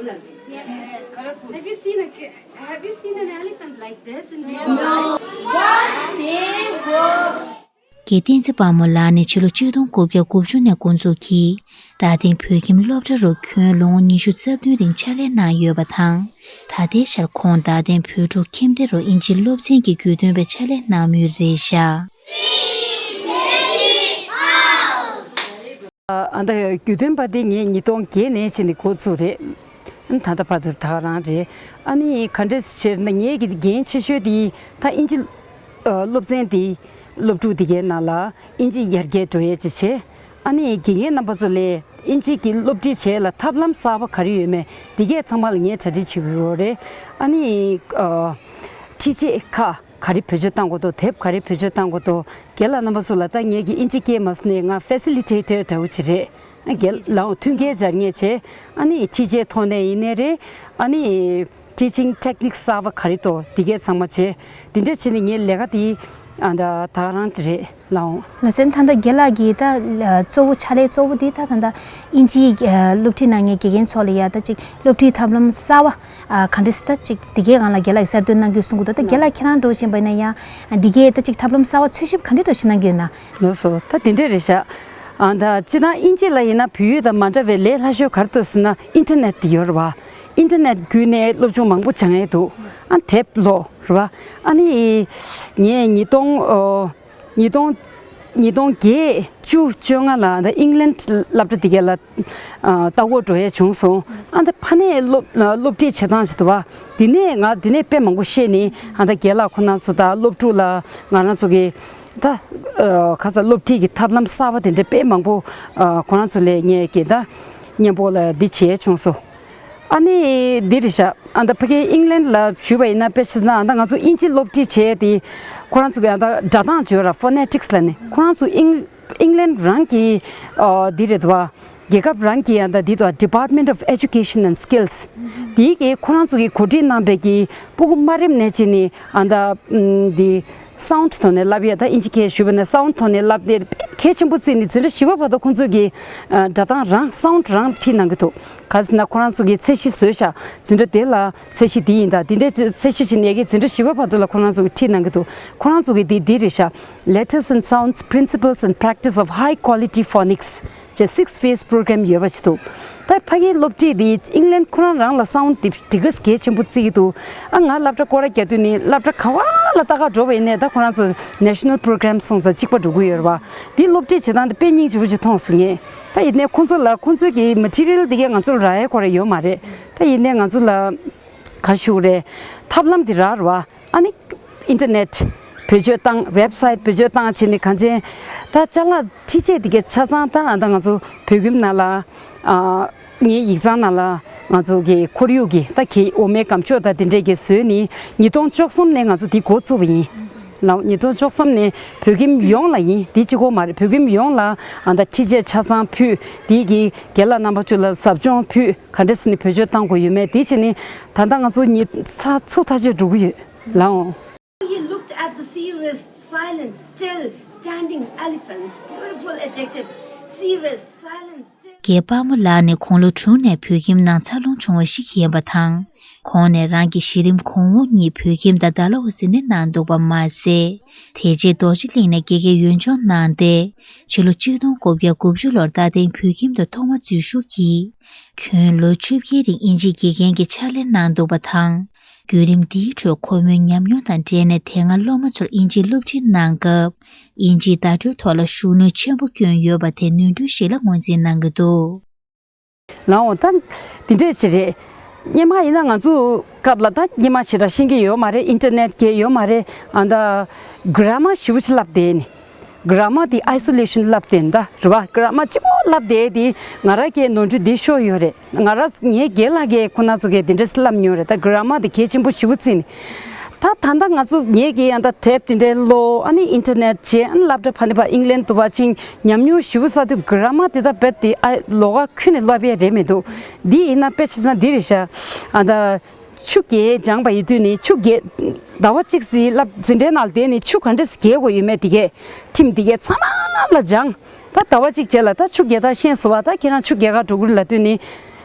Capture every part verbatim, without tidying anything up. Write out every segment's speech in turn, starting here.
Have you seen a, have you seen an elephant like this in real life? དགེ་བསྟན་འཛིན་དཔལ་མོ་ལགས་ནས་ཕྱི་ལོ་ཆིག་སྟོང་དགུ་བརྒྱ་དགུ་བཅུ་ནས་འགོ་འཛུགས་ཀྱིས་རྡ་སྟེང་བོད་ཁྱིམ་སློབ་གྲྭ་རུ་ཁྱོན་ལོ་ངོ་ཉི་ཤུ་རྩ་བདུན་རིང་ཕྱག་ལས་གནང་ཡོད་པ་དང་། ད་ལྟའི་ཆར་ཁོང་རྡ་སྟེང་བོད་ཕྲུག་ཁྱིམ་སྡེ་རུ་དབྱིན་ཇིའི་སློབ་ཚན་གྱི་བརྒྱུད་སྟོན་པའི་ཕྱག་ལས་གནང་མུས་རེད་བཞག། ཨ་ད་རྒྱུ་སྟོན་པ་དེ་ངས་ཉིས་སྟོང་བརྒྱད་ནས་བྱས་ནས་འགོ་བཙུགས་རེད། ཨ་ད་ལྟ་བར་དུ་ད་ག་རང་རེད། ཨ་ནི་ག་འདྲས་བྱས་ན་ངའི་གི་འགན་ཆེ་ཤོས་དེ་ད་དབྱིན་ཇི་ཨ་སློབ་ཚན་དེ་སློབ་ཕྲུག་དེ་གའི་ནང་ལ་དབྱིན་ཇི་ཡར་རྒྱས་འགྲོ་ཡས་ཅིག་བྱས། ཨ་ནི་དགེ་རྒན་རྣམ་པ་ཚོ་ལས་དབྱིན་ཇི་གི་སློབ་ཁྲིད་བྱེད་ཡས་ལ་ཐབས་ལམ་གསར་པ་ག་རེ་ཡོད་མེད་དེ་གའི་ཚང་མ་ལ་ངས་གྲ་སྒྲིག་བྱེད་དགོས་ཡོད་རེད། ཨ་ནི་ཨ་ཁྲིད་ཆས་ཁག་ག་རེ་བེད་སྤྱོད་བཏང་དགོས་འདུག་དེབ་ག་རེ་བེད་སྤྱོད་བཏང་དགོས་འདུག་རྒན་ལགས་རྣམ་པ་ཚོ་ལ་ད་ངས་ཀྱི་དབྱིན་ཇི་སྐད་མ་སོང་ནས་ང་ཕེ་སི་ལི་ཊེ་ཊར་འདྲ་བོ་ཅིག་རེད། རྒན་ལགས་མཐུན་རྐྱེན་སྦྱར་མཁན་བྱས། ཨ་ནི་ཁྲིད་ཆས་ཐོག་ནས་ཡིན་ནའི་རེད། ཨ་ནི་ཊི་ཆིང་ཊེག་ནིག་གསར་པ་ག་རེ་འདུག་དེ་གས་ཚང་མ་བྱས། དེ་འདྲས་བྱས་ནས་ངའི་ལས་ཀ་དེ་ཨ་ད་ད་ག་རང་དེ་རེད་ལགས། ལགས་སེ། ད་ལྟ་རྒན་ལགས་ཀྱིས་ད་གཙོ་བོ་ཕྱག་ལས་གཙོ་བོ་དེ་ད་ད་ལྟ་དབྱིན་ཇིའི་སློབ་ཁྲིད་གནང་མཁན་དགེ་རྒན་ཚོ་ལ་ཡ་ད་ཅིག་སློབ་ཁྲིད་ཐབས་ལམ་གསར་བ། ཨ་ག་འདྲ་སེ་ད་ཅིག་དེ་གའི་སྒང་ལ་རྒན་ལགས་ཀྱིས་གསར་གཏོད་གནང་རྒྱུ་གསུང་གི་འདུག་ད་རྒན་ལགས་ཁྱེད་རང་འདྲ་བོ་ཞིག་ཡིན་པ་ཡིན་ན་ཡང་དེ་གའི་ད་ཅིག་ཐབས་ལམ་གསར་བ་འཚོལ་ཞིབ་ག་འདྲ་འདྲ་བོ་ཞིག་གནང་གི་ཡོད་ན། ལགས་སོ། ད་དེ་འདྲས་རེད་ཤག་ཨ་ད་སྤྱིར་བཏང་དབྱིན་ཇི་ལ་ཡིན་ན་བོད་ཡིག་དང་མ་འདྲ་བའི་ལས་སླ་ཤོས་ག་རེ་འདུག་ཟེར་ན་ཨིན་ཊར་ནེཊ་དེ་ཡོད་རེད་བ། ཨིན་ཊར་ནེཊ་བརྒྱུད་ནས་སློབ་སྦྱོང་མང་པོ་སྦྱང་ཡས་འདུག་ཨ་དེབ་ཀློག་རེད་བ། ཨ་ནི་ངས་ཉིས་སྟོང་ཨོ། ཉིས་སྟོང་། ཉིས་སྟོང་བརྒྱད། བཅུ། བཅོ་ལྔ་ལ་ད་ཨིང་ལན་སློབ་གྲྭ་དེ་ག་ལ་ཨ་ལྟ་སྐོར་འགྲོ་ཡས་བྱུང་སོང་། ཨ་ད་ཕ་ནས་སློབ་སློབ་ཁྲིད་བྱེད་སྟངས་ཤིག་འདུག་བ། དེ་ནས་ང་དེ་ནས་དཔེ་མང་པོ་ཤེས་ནས་ཨ་ད་རྒན་ལགས་ཁོ་རང་ཚོ་དང་སློབ་ཕྲུག་ལ་ང་རང་ཚོ་གི་ད་ཨ་ཁ་ས་སློབ་ཁྲིད་ཀྱི་ཐབས་ལམ་གསར་བ་དེ་འདྲ་དཔེ་མང་པོ་ཨ་ཁོ་རང་ཚོ་ལས་ངས་ཀྱི་ད་མཉམ་པོ་ལ་འདི་བྱས་བྱུང་སོང་། ཨ་ནི་འདི་རེད་ཤག་ཨ་ད་ཕ་གི་ཨིང་ལན་ལ་ཞུས་པ་ཡིན་ན་དཔེ་བྱས་ན་ཨ་ད་ང་ཚོ་དབྱིན་ཇི་སློབ་ཁྲིད་བྱས་ཏེ་ཁོ་རང་ཚོ་གི་ཨ་ད་སྒྲ་གདངས་བརྗོད་ར་ཕོ་ནེ་ཊིག་སི་ལ་ནི་ཁོ་རང་ཚོ་ཨིང་ཨིང་ལན་རང་གི་ཨ་འདི་རེད་དོ། རྒྱལ་ཁབ་རང་གི་ཨ་ད་འདི་དོ། Department of Education and Skills། དེའི་གི་ཁོ་རང་ཚོ་གི་གོ་སྒྲིག་གནང་བའི་གི་སྤུ་གུ་དམའ་རིམ་ནས་བྱས་ནས་ཨ་ད་འདི་སའུན་ཌི་ཐོག་ནས་བསླབ་ཡས། ད་དབྱིན་ཇི་སྐད་ཞུས་པ་ན་སའུན་ཌི་ཐོག་ནས་བསླབ་ནས་གལ་ཆེན་པོ་བརྩིས་ནས་འཛིན་གྲྭ་བཞི་པ་བར་དུ་ཁོང་ཚོས་ཀྱི་ཨ་སྒྲ་གདངས་རང་སའུན་ཌི་རང་ཁྲིད་གནང་གི་འདུག་ག་ཟེར་ན་ཁོ་རང་ཚོ་གི་ཚད་གཞི་བཟོས་ཤག་འཛིན་གྲྭ་དེ་ལ་ཚད་གཞི་འདི་ཡིན། ད་འདི་འདྲའི་ཚད་གཞི་ཞིག་ནས་ཀྱི་འཛིན་གྲྭ་བཞི་པ་བར་དུ་ལ་ཁོ་རང་ཚོ་གི་ཁྲིད་གནང་གི་འདུག་ཁོ་རང་ཚོ་གི་འདི་འདི་རེད་ཤག Letters and Sounds, Principles and Practice of High Quality Phonics ཅེས་six phase program ཡོད་པ་ཅིག་འདུག་ད་ཕ་གིའི་སློབ་ཁྲིད་འདི་ཨིང་ལན་ཁོ་རང་རང་ལ་སའུན་ཌི་འདི་འདི་ག་གལ་ཆེན་པོ་བརྩི་གི་འདུག་ཨ་ང་སློབ་གྲྭ་སྐོར་ར་རྒྱག་དུས་ནི་སློབ་གྲྭ་ག་བ་ལ་ལྟ་ག་འགྲོ་བ་ཡིན་ནའི་ད་ཁོ་རང་ཚོ་ནེ་ཤ་ནལ་པོ་རོ་གྷ་རམ་སོང་ཙང་གཅིག་པ་འགྲོ་གི་ཡོད་རེད་བ། འདི་སློབ་ཁྲིད་བྱེད་སྟངས་འདི་དཔེ་སྙིང་རྗེ་པོ་ཅིག་མཐོང་སོང་ངས། ད་ཡིན་ནའི་ཁོང་ཚོ་ལ་ཁོང་ཚོའི་གི་མ་ཊི་རི་ཡལ་འདི་གས་ང་ཚོ་ལ་རག་ཡས་ཁོ་ར་ཡོད་མ་རེད། ད་ཡིན་ནའི་ང་ཚོ་ལ་ག་ཞུ་རེད། ཐབས་ལམ་འདི་རག་རེད་བ། ཨ་ནི་ཨིན་ཊར་ནེཊ་བེད་སྤྱོད་བཏང་། ཝེབ་སའིཊ་བེད་སྤྱོད་བཏང་བྱས་ནས་གང་ཅན་ད་ཅ་ལག་ཁྲིད་ཆས་དེ་གའི་ཆ་ཚང་ད་ཨ་ད་ང་ཚོ་བོད་ཁྱིམ་ནང་ལ་ཨ་ངའི་ཡིག་ཚང་ནང་ལ་ང་ཚོ་གི་ཁོར་ཡུག་གི་ད་གི་འོ་མའི་སྒམ་ཤོག་ད་དེ་འདྲས་ཀྱི་བཟོས་ནས་ཉིས་སྟོང་བཅུ་གསུམ་ནས་ང་ཚོ་འདི་འགོ་བཙུགས་པ་ཡིན། ལའོ། ཉིས་སྟོང་བཅུ་གསུམ་ནས་བོད་ཁྱིམ་ཡོངས་ལ་ཡིན། འདི་གཅིག་པོ་མ་རེད། བོད་ཁྱིམ་ཡོངས་ལ་ཨ་ད་ཁྲིད་ཆས་ཆ་ཚང་ཕུལ། འདི་གི་རྒན་ལགས་རྣམ་པ་ཚོ་ལ་ཟབ་སྦྱོང་ཕུལ། ག་འདྲས་ནས་བེད་སྤྱོད་བཏང་དགོས་ཡོད་མེད་དེ་བྱས་ནས་ད་ལྟ་ང་ཚོ་ཉིད་ཚ་ཚུ་ཐག་ཆོད་འགྲོ་གི་ཡོད་ལའོ། He looked at the sea wrist, silent, still, standing elephants, beautiful adjectives, sea wrist, silent, still. རྒན་དཔལ་མོ་ལགས་ནི་དགུང་ལོ་དྲུག་ནས་བོད་ཁྱིམ་ནང་འཚར་ལོངས་བྱུང་བ་ཞིག་ཡིན་པ་དང་། ཁོང་ནས་རང་གི་གཞི་རིམ་གོང་འོག་གཉིས་བོད་ཁྱིམ་དང་ཌལ་ཧོ་སི་ནས་གནང་འདུག་པ་མ་ཟད། དེ་རྗེས་རྡོ་རྗེ་གླིང་ནས་དགེ་རྒན་ཡོན་སྦྱོང་གནང་སྟེ། ཕྱི་ལོ་ཆིག་སྟོང་དགུ་བརྒྱ་དགུ་བཅུ་ལོར་རྡ་སྟེང་བོད་ཁྱིམ་དུ་ཐོག་མ་འཛུལ་ཞུགས་ཀྱིས། ཁྱོན་ལོ་བཅོ་བརྒྱད་རིང་དབྱིན་ཇིའི་དགེ་རྒན་གྱི་ཕྱག་ལས་གནང་འདུག་པ་དང་། བརྒྱུད་རིམ་འདིའི་ཁྲོད་ཁོ་མོའི་ཉམས་མྱོང་དང་འབྲེལ་ནས་དེ་སྔ་སློབ་མ་ཚོར་དབྱིན་ཇིའི་སློབ་ཁྲིད་གནང་སྐབས། དབྱིན་ཇིའི་བརྡ་སྤྲོད་ཐོག་ལ་ཤུགས་སྣོན་ཆེན་པོ་བསྐྱོན་ཡོད་པ་དེ་ནོར་འཁྲུལ་ཞིག་ལ་ངོས་འཛིན་གནང་གི་འདུག་ལའོ། ད་འདི་འདྲས་ཅིག་རེད། སྔོན་མ་ཡིན་ན་ང་ཚོ་སྐབས་ལ་ད་སྔོན་མ་ཞེ་དྲག་ཤེས་ཀྱི་ཡོད་མ་རེད། ཨིན་ཊར་ནེཊ་གས་ཡོད་མ་རེད། ཨ་ད་གྷི་ར་མར་ཞེ་པོ་ཅིག་བསླབས་བསྡད་ནི། གྷི་ར་མར་དེ་ཨའི་སོ་ལེ་ཤན་བསླབས་བསྡད་ནི་ད་རེད་བ། གྷི་ར་མར་གཅིག་པོ་བསླབས་བསྡད་དེ་ང་རང་གས་ནོར་འཁྲུལ་འདི་ཤོར་ཡོད་རེད། ང་རང་ངའི་རྒན་ལགས་ཀས་ཁོ་ན་ཚོ་གས་དེ་འདྲས་བསླབས་མྱོང་རེད། ད་གྷི་ར་མར་དེ་གལ་ཆེན་པོ་ཞེ་པོ་བརྩིས་ནི། ད་ད་ལྟ་ང་ཚོ་ངས་ཀྱི་ཡང་ད་དེབ་དེ་འདྲའི་ཀློག་ཨ་ནི་ཨིན་ཊར་ནེཊ་བྱས། ཨ་ནི་སློབ་གྲྭ་ཕ་ནི་པ་ཨིང་ལན་དུ་བ་ཕྱིན་ཉམས་མྱོང་ཞེ་པོ་ཚ་དུས་གྷི་ར་མར་དེ་ད་རྦད་དེ་ཨ་ལོགས་ཀ་ཁུར་ནས་སློབ་ཡས་རེད་མི་འདུག་འདི་ཡིན་ན་དཔེ་ཆ་བཞག་ན་འདི་རེད་ཤག་ཨ་ད་ཆུ་རྐྱལ་སྦྱངས་པ་ཡིན་དུས་ནི་ཆུ་རྐྱལ་ཟླ་བ་གཅིག་ཙམ་སློབ་འཛིན་གྲྭའི་ནང་བསྡད་ནས་ཆུ་ག་འདྲས་རྐྱལ་དགོས་ཡོད་མེད་དེ་གས་ཁྲིམས་དེ་གས་ཚང་མ་ལ་སྦྱངས། ད་ཟླ་བ་གཅིག་རྗེས་ལ་ད་ཆུ་རྐྱལ་ད་ཤེས་སོང་བ། ད་ཁྱེད་རང་ཆུ་རྐྱལ་ག་འགྲོ་གི་རེད་ལབ་དུས་ནི།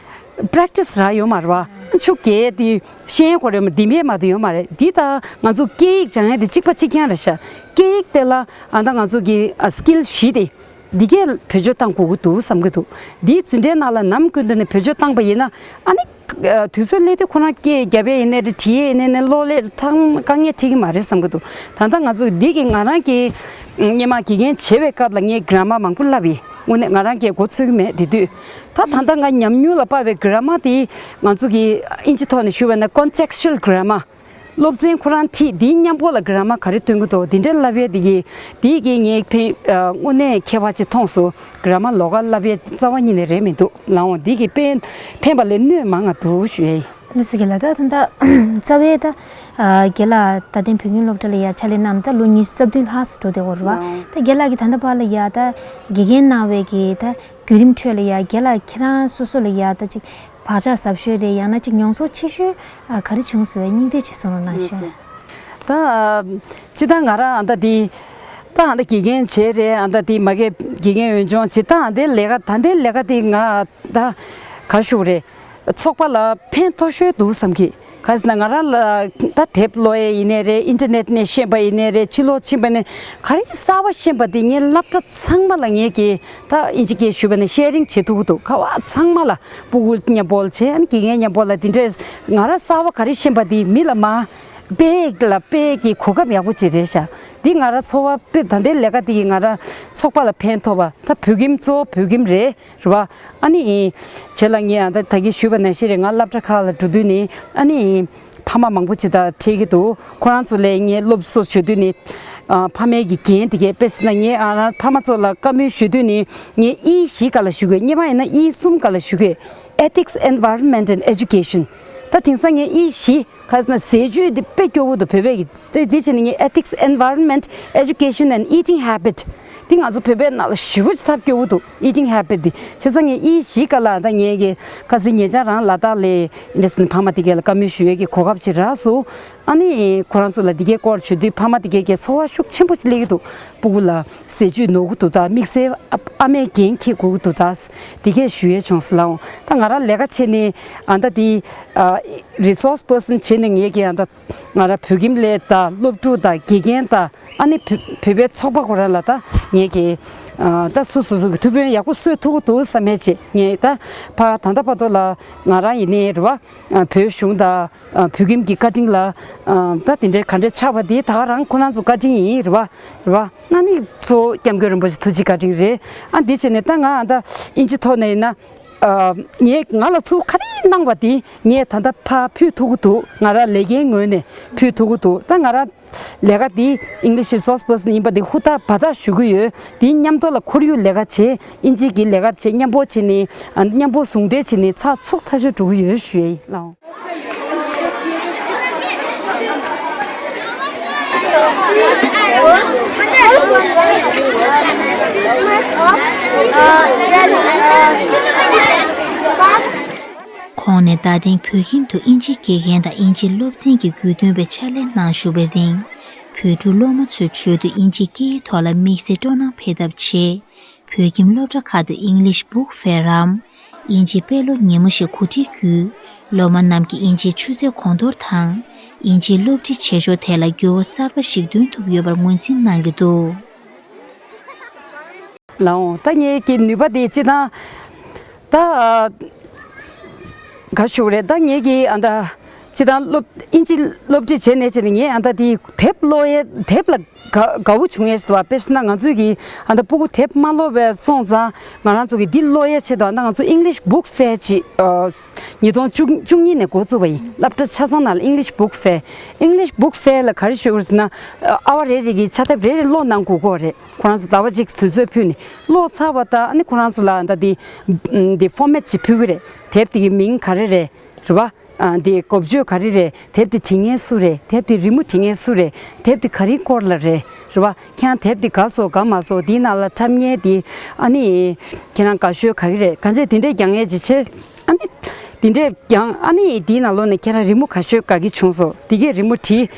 པེ་རེག་ཊི་སི་རག་ཡོད་མ་རེད་བ། ཆུ་རྐྱལ་དེ་ཤེས་ཡོན་ཁོ་རེ་མ་འདི་མེད་མ་དུ་ཡོད་མ་རེད། འདི་ད་ང་ཚོ་སྐད་ཡིག་སྦྱང་ཡ་དེ་གཅིག་པ་གཅིག་རྐྱང་རེད་ཤག་སྐད་ཡིག་དེ་ལ་ཨ་ད་ང་ཚོ་གི་ཨ་སི་ཀིལ་བཞི་དེ་འདི་གས་བེད་སྤྱོད་བཏང་དགོས་ཀྱི་འདུག་བསམ་གྱི་འདུག་འདིའི་འཛིན་གྲྭའི་ནང་ལ་ནམ་རྒྱུན་དུ་ནས་བེད་སྤྱོད་བཏང་པ་ཡིན་ན་ཨ་ནི་ཨ་དུས་ཚོད་སླེབས་དུས་ཁོ་རང་སྐད་རྒྱབ་ཡས་ཡིན་ནའི་རེད། བྲིས་ཡས་ཡིན་ནའི་ནས་གློག་ཀླད་ཐང་དཀའ་ངལ་འཕྲད་ཀྱི་མ་རེད་བསམ་གྱི་འདུག་ད་ལྟ་ང་ཚོ་འདི་གི་ང་རང་གི་སྔོན་མ་དགེ་རྒན་བྱེད་པའི་སྐབས་ལ་ངས་གྷི་ར་མར་མང་པོ་བསླབས་ཡིན། དངོས་གནས་ང་རང་གིས་མགོ་ཚོད་ཀྱི་མེད་དེ་དུས། ད་ད་ལྟ་ང་ཉམས་མྱོང་ལ་དཔག་པའི་གྷི་ར་མར་དེ་ང་ཚོ་གི་ཨིན་ཇི་ཐོག་ནས་ཞུ་བ་ན་ཀོན་ཊེག་ཅུ་ཨལ་གྷི་ར་མར། སློབ་ཚན་ཁོ་རང་ཁྲིད་འདིའི་མཉམ་པོ་ལ་གྷི་ར་མར་ག་རེ་སྟོན་གྱི་འདུག་འདི་འདྲའི་བསླབ་ཡས་འདི་གི་འདི་གི་ངས་ཕན་ཨ་དངོས་གནས་ཁྱད་པར་ཅིག་མཐོང་སོང་། གྷི་ར་མར་ལོགས་ཀ་བསླབ་ཡས་རྩ་བ་ཉིད་ནས་རེད་མི་འདུག་ལགས་འོང་། འདི་གི་ཕན་ཕན་པ་ལས་གནོད་མང་ང་འདུག་ཞུ་ཡས་ཡིན། ལགས་སོ་རྒན་ལགས། ད་ད་ལྟ་རྩ་བའི་ད་ཨ་རྒན་ལགས་རྡ་སྟེང་བོད་ཁྱིམ་སློབ་གྲྭ་ལ་ཡ་ཕྱག་ལས་གནང་ད་ལོ་ཉི་ཤུ་རྩ་བདུན་ལྷག་ཙམ་འགྲོ་བསྡད་ཡོད་རེད་བ། ལགས་འོང་། ད་རྒན་ལགས་ཀྱིས་ད་ལྟ་བར་ལ་ཡ་ད་དགེ་རྒན་གནང་བའི་གི་ད་བརྒྱུད་རིམ་ཁྲོད་ལ་ཡ་རྒན་ལགས་ཁྱེད་རང་སོ་སོ་ལ་ཡ་ད་ཅིག་བག་ཆགས་ཟབ་ཤོས་རེད། ཡང་ན་ཅིག་མྱོང་ཚོར་ཆེ་ཤོས་ཨ་ག་རེ་བྱུང་སོང་བས་སྙིང་བསྡུས་ཅིག་གསུང་རོགས་གནང་ཞུ། ད་ཨ་སྤྱིར་བཏང་ང་རང་ཨ་ད་དེ་ད་ཨ་ད་དགེ་རྒན་བྱས་རེད། ཨ་ད་དེ་མ་གི་དགེ་རྒན་འོས་སྦྱོང་བྱས། ད་ཨ་ད་ལས་ཀ་ད་ལྟའི་ལས་ཀ་དེ་ང་ད་ག་ཞུ་རེད། ཚོགས་པ་ལ་ཕན་ཐོགས་ཤོས་འདུག་བསམ་གི། ག་ཟེར་ན་ང་རང་ལ་ད་དེབ་ཀློག་ཡས་ཡིན་ནའི་རེད། ཨིན་ཊར་ནེཊ་ནས་ཤེས་པ་ཡིན་ནའི་རེད། ཕྱི་ལོགས་ཕྱིན་པ་ནས་ག་རེ་གསར་པ་ཤེས་པ་དེ་ངས་སློབ་གྲྭ་ཚང་མ་ལ་ངས་ཀྱིས་ད་ཨིན་ཇི་སྐད་ཞུས་པ་ནས་ཤེ་རིང་བྱེད་ཐུབ་ཀྱི་འདུག་ཁ་བ་ཚང་མ་ལ་སྤུ་གུ་མཉམ་པོ་ལ་བྱས། ཨ་ནི་དགེ་རྒན་མཉམ་པོ་ལ་དེ་འདྲས་ང་རང་གསར་པ་ག་རེ་ཤེས་པ་དེ་མི་ལ་མ་སྤེལ་ལ་སྤེལ་གྱི་གོ་སྐབས་ཡག་པོ་ཅིག་རེད་ཤག་འདི་ང་རང་ཚོགས་པ་དཔེ་ད་ལྟའི་ལས་ཀ་འདི་གིས་ང་རང་ཚོགས་པ་ལ་ཕན་ཐོགས་པ། ད་བོད་ཁྱིམ་གཙོ་བོ་བོད་ཁྱིམ་རེད། རེད་བ། ཨ་ནི་བྱས་ལ་ངས་ཨ་ད་ད་གིན་ཞུས་པ་ནང་བཞིན་རེད། ང་སློབ་གྲྭ་ཁག་ལ་འགྲོ་དུས་ནི་ཨ་ནི་ཕ་མ་མང་པོ་ཅིག་དང་འཕྲད་ཀྱི་འདུག་ཁོ་རང་ཚོ་ལ་ངས་སློབ་གསོ་ཞུ་དུས་ནི་ཨ་ཕ་མའི་གི་འགན་དེ་གས་དཔེ་བྱས་ན་ངས་ཨ་རང་ཕ་མ་ཚོ་ལ་བཀའ་མོལ་ཞུ་དུས་ནི་ངས་དབྱིན་བཞི་སྒང་ལ་ཞུ་དགོས། སྔོན་མ་ཡིན་ན་དབྱིན་གསུམ་སྒང་ལ་ཞུ་དགོས། Ethics, Environment and Education། ད་དེང་སང་ངས་དབྱིན་བཞི་ག་ཟེར་ན་ཟས་བཅུད་འདི་དཔེ་སྐྱོ་བོ་འདུག་བོད་པའི་གི་དེ་དེ་བྱས་ནས་ངས་Ethics, Environment, Education and Eating Habit། འདི་ང་ཚོ་བོད་པའི་ནང་ལ་ཞེ་པོ་ཅིག་ཐབས་སྐྱོ་བོ་འདུག Eating Habit་འདི། བྱས་ཙང་ངས་དབྱིན་བཞི་སྒང་ལ་ད་ངས་གི་ག་ཟེར་ཉེ་ཆར་རང་ལ་དྭགས་ལ་འདི་ཟེར་ཕ་མ་དེ་གས་ལ་བཀའ་མོལ་ཞུ་ཡས་ཀྱི་གོ་སྐབས་ཅིག་རག་སོང་། ཨ་ནི་ཁོ་རང་ཚོ་ལ་འདི་གའི་སྐོར་ཞུ་དུས་ཕ་མ་དེ་གས་ཀྱིས་ཚོར་བ་ཤུགས་ཆེན་པོ་ཞིག་སླེབས་ཀྱི་འདུག་སྤུ་གུ་ལ་ཟས་བཅུད་ནོར་གི་འདུག་ད་དམིགས་བསལ་ཨ་ཨ་མས་འགན་འཁྱེར་དགོས་ཀྱི་འདུག་ད་འདི་གས་ཞུ་ཡས་བྱུང་སོང་ལགས་འོང་། ད་ང་རང་ལས་ཀ་བྱས་ནས་ཨ་ད་འདི་ཨ་resource person་བྱས་ནས་ངས་ཀྱི་ཨ་ད་ང་རང་བོད་ཁྱིམ་ལ་ད་སློབ་ཕྲུག་དང་དགེ་རྒན་དང་ཨ་ནི་བོད་བོད་པའི་ཚོགས་པ་ཁོ་རང་ལ་ད་ངས་ཀྱི་ཨ་ད་སོ་སོ་སོ་གི་ཐུགས་ཕན་ཡག་པོ་གསོས་ཐུབ་ཀྱི་འདུག་བསམ་ཡས་བྱས། ངས་ད་ཕ་ད་ལྟ་བར་དུ་ལ་ང་རང་ཡིན་ནའི་རེད་བ། ཨ་བོད་གཞུང་དང་ཨ་བོད་ཁྱིམ་གྱི་བཀའ་དྲིན་ལ་ཨ་ད་དེ་འདྲའི་ག་འདྲའི་ཆགས་པ་དེ་ད་ག་རང་ཁོ་རང་ཚོ་བཀའ་དྲིན་ཡིན་རེད་བ། རེད་བ། ཨ་ནི་གཙོ་བོ་སྐྱབས་མགོན་རིན་པོ་ཆེ་ཐུགས་རྗེ་བཀའ་དྲིན་རེད། ཨ་འདི་བྱས་ནས་ད་ང་ཨ་ད་དབྱིན་ཇི་ཐོག་ནས་ཡིན་ན་ཨ་ངས་ང་ལ་ཚུར་ག་རེ་གནང་བ་དེ་ངས་ད་ལྟ་ཕར་ཕུལ་ཐུབ་ཀྱི་འདུག་ང་རང་ལས་ཀའི་ངོས་ནས་ཕུལ་ཐུབ་ཀྱི་འདུག་ད་ང་རང་ལས་ཀ་འདི་English Resource Person་ཡིན་པ་འདི་ཧུར་ཐག་འབད་ཐག་ཞུ་གི་ཡོད། དེའི་མཉམ་དུ་ལ་ཁོར་ཡུག་ལས་ཀ་བྱེད། དབྱིན་ཇི་གི་ལས་ཀ་བྱེད། མཉམ་པོ་བྱས་ནས་ཨ་མཉམ་པོ་ཟུང་འབྲེལ་བྱས་ནས་ཚགས་ཚུད་ཐག་ཆོད་འགྲོ་གི་ཡོད་ཞུ་ཡས་ཡིན་ལགས་འོང་། ཁོང་ནས་རྡ་སྟེང་བོད་ཁྱིམ་དུ་དབྱིན་ཇིའི་དགེ་རྒན་དང་དབྱིན་ཇིའི་སློབ་ཚན་གྱི་དགོས་འདུན་པའི་ཕྱག་ལས་གནང་བཞུགས་པའི་རིང་། བོད་ཕྲུག་སློབ་མ་ཚོའི་ཁྲོད་དུ་དབྱིན་ཇིའི་སྐད་ཡིག་ཐོག་ལ་དམིགས་བསལ་སྤྲོ་སྣང་འཕེལ་ཐབས་ཆེད། བོད་ཁྱིམ་སློབ་གྲྭ་ཁག་ཏུ་English Book Fair་རམ། དབྱིན་ཇིའི་དཔེ་ཀློག་ཉིན་མོ་ཞེས་གོ་སྒྲིག་བརྒྱུད། སློབ་མ་རྣམས་ཀྱིས་དབྱིན་ཇིའི་ཆུ་ཚད་གོང་མཐོར་དང་། དབྱིན་ཇིའི་སློབ་ཁྲིད་བྱེད་ཕྱོགས་ཐད་ལ་འགྱུར་བ་གསར་པ་ཞིག་འདོན་ཐུབ་ཡོད་པར་ངོས་འཛིན་གནང་གི་འདུག་ལགས་འོང་། ད་ངེད་ཀྱི་ནུས་པ་དེ་སྤྱིར་བཏང་ད་ཨ་ག་ཞུ་རེད། ད་ངེད་ཀྱི་ཨ་ད་སྤྱིར་བཏང་སློབ་དབྱིན་ཇི་སློབ་ཁྲིད་བྱས་ནས་བྱས་ནས་ངས་ཨ་ད་དེ་དེབ་ཀློག་ཡས་དེབ་ལ་དགའ་དགའ་བོ་བྱུང་ཡས་ཞིག་འདུག་བ། དཔེ་བཞག་ན་ང་ཚོས་ཀྱི་ཨ་ད་སྤུ་གུ་དེབ་མ་ཀློག་པའི་སོང་ཙང་ང་རང་ཚོ་གི་འདི་ཀློག་ཡས་ཆེད་དུ་ཨ་ད་ང་ཚོ་English Book Fair་ཅིག་ཨ་ཉིས་སྟོང་བཅུ་གཉིས་ནས་འགོ་བཙུགས་པ་ཡིན། སློབ་གྲྭ་ཆ་ཚང་ནང་ལ་English Book Fair། English Book Fair་ལ་ག་རེ་ཞུ་དགོས་ཟེར་ན་ཨ་ཨ་བ་རེ་རེ་གི་ཕྱག་དེབ་རེ་རེ་ཀློག་གནང་དགོས་ཀྱི་རེད། ཁོ་རང་ཚོ་ཟླ་བ་གཅིག་དུས་ཚོད་ཕུལ་ནས་ཀློག་ཚར་བ་དང་ཨ་ནི་ཁོ་རང་ཚོ་ལ་ད་དེ་དེ་format་ཅིག་ཕུལ་གི་རེད། དེབ་དེ་གི་མིང་ག་རེ་རེད། རེད་བ། ཨ་དེ་འགོ་བརྗོད་ག་རེ་རེད། དེབ་དེ་འབྲི་མཁན་སུ་རེད། དེབ་དེ་རི་མོ་འབྲི་མཁན་སུ་རེད། དེབ་དེ་ག་རེའི་སྐོར་ལ་རེད། རེད་བ། ཁྱེད་རང་དེབ་དེ་དགའ་སོང་དགའ་མ་སོང་། དེའི་ནང་ལ་འཁྲབ་མཁན་དེ་ཨ་ནི་ཁྱེད་རང་དགའ་ཤོས་ག་རེ་རེད། གང་ཅི་དེ་འདྲས་རྒྱག་མཁན་ཅིག་བྱས། ཨ་ནི་དེ་འདྲས་རྒྱག་ཨ་ནི་དེའི་ནང་ལོགས་ནས་ཁྱེད་རང་རི་མོ་ག་ཤོས་དགའ་གི་བྱུང་སོང་། དེ་གས་རི་མོ་བྲིས།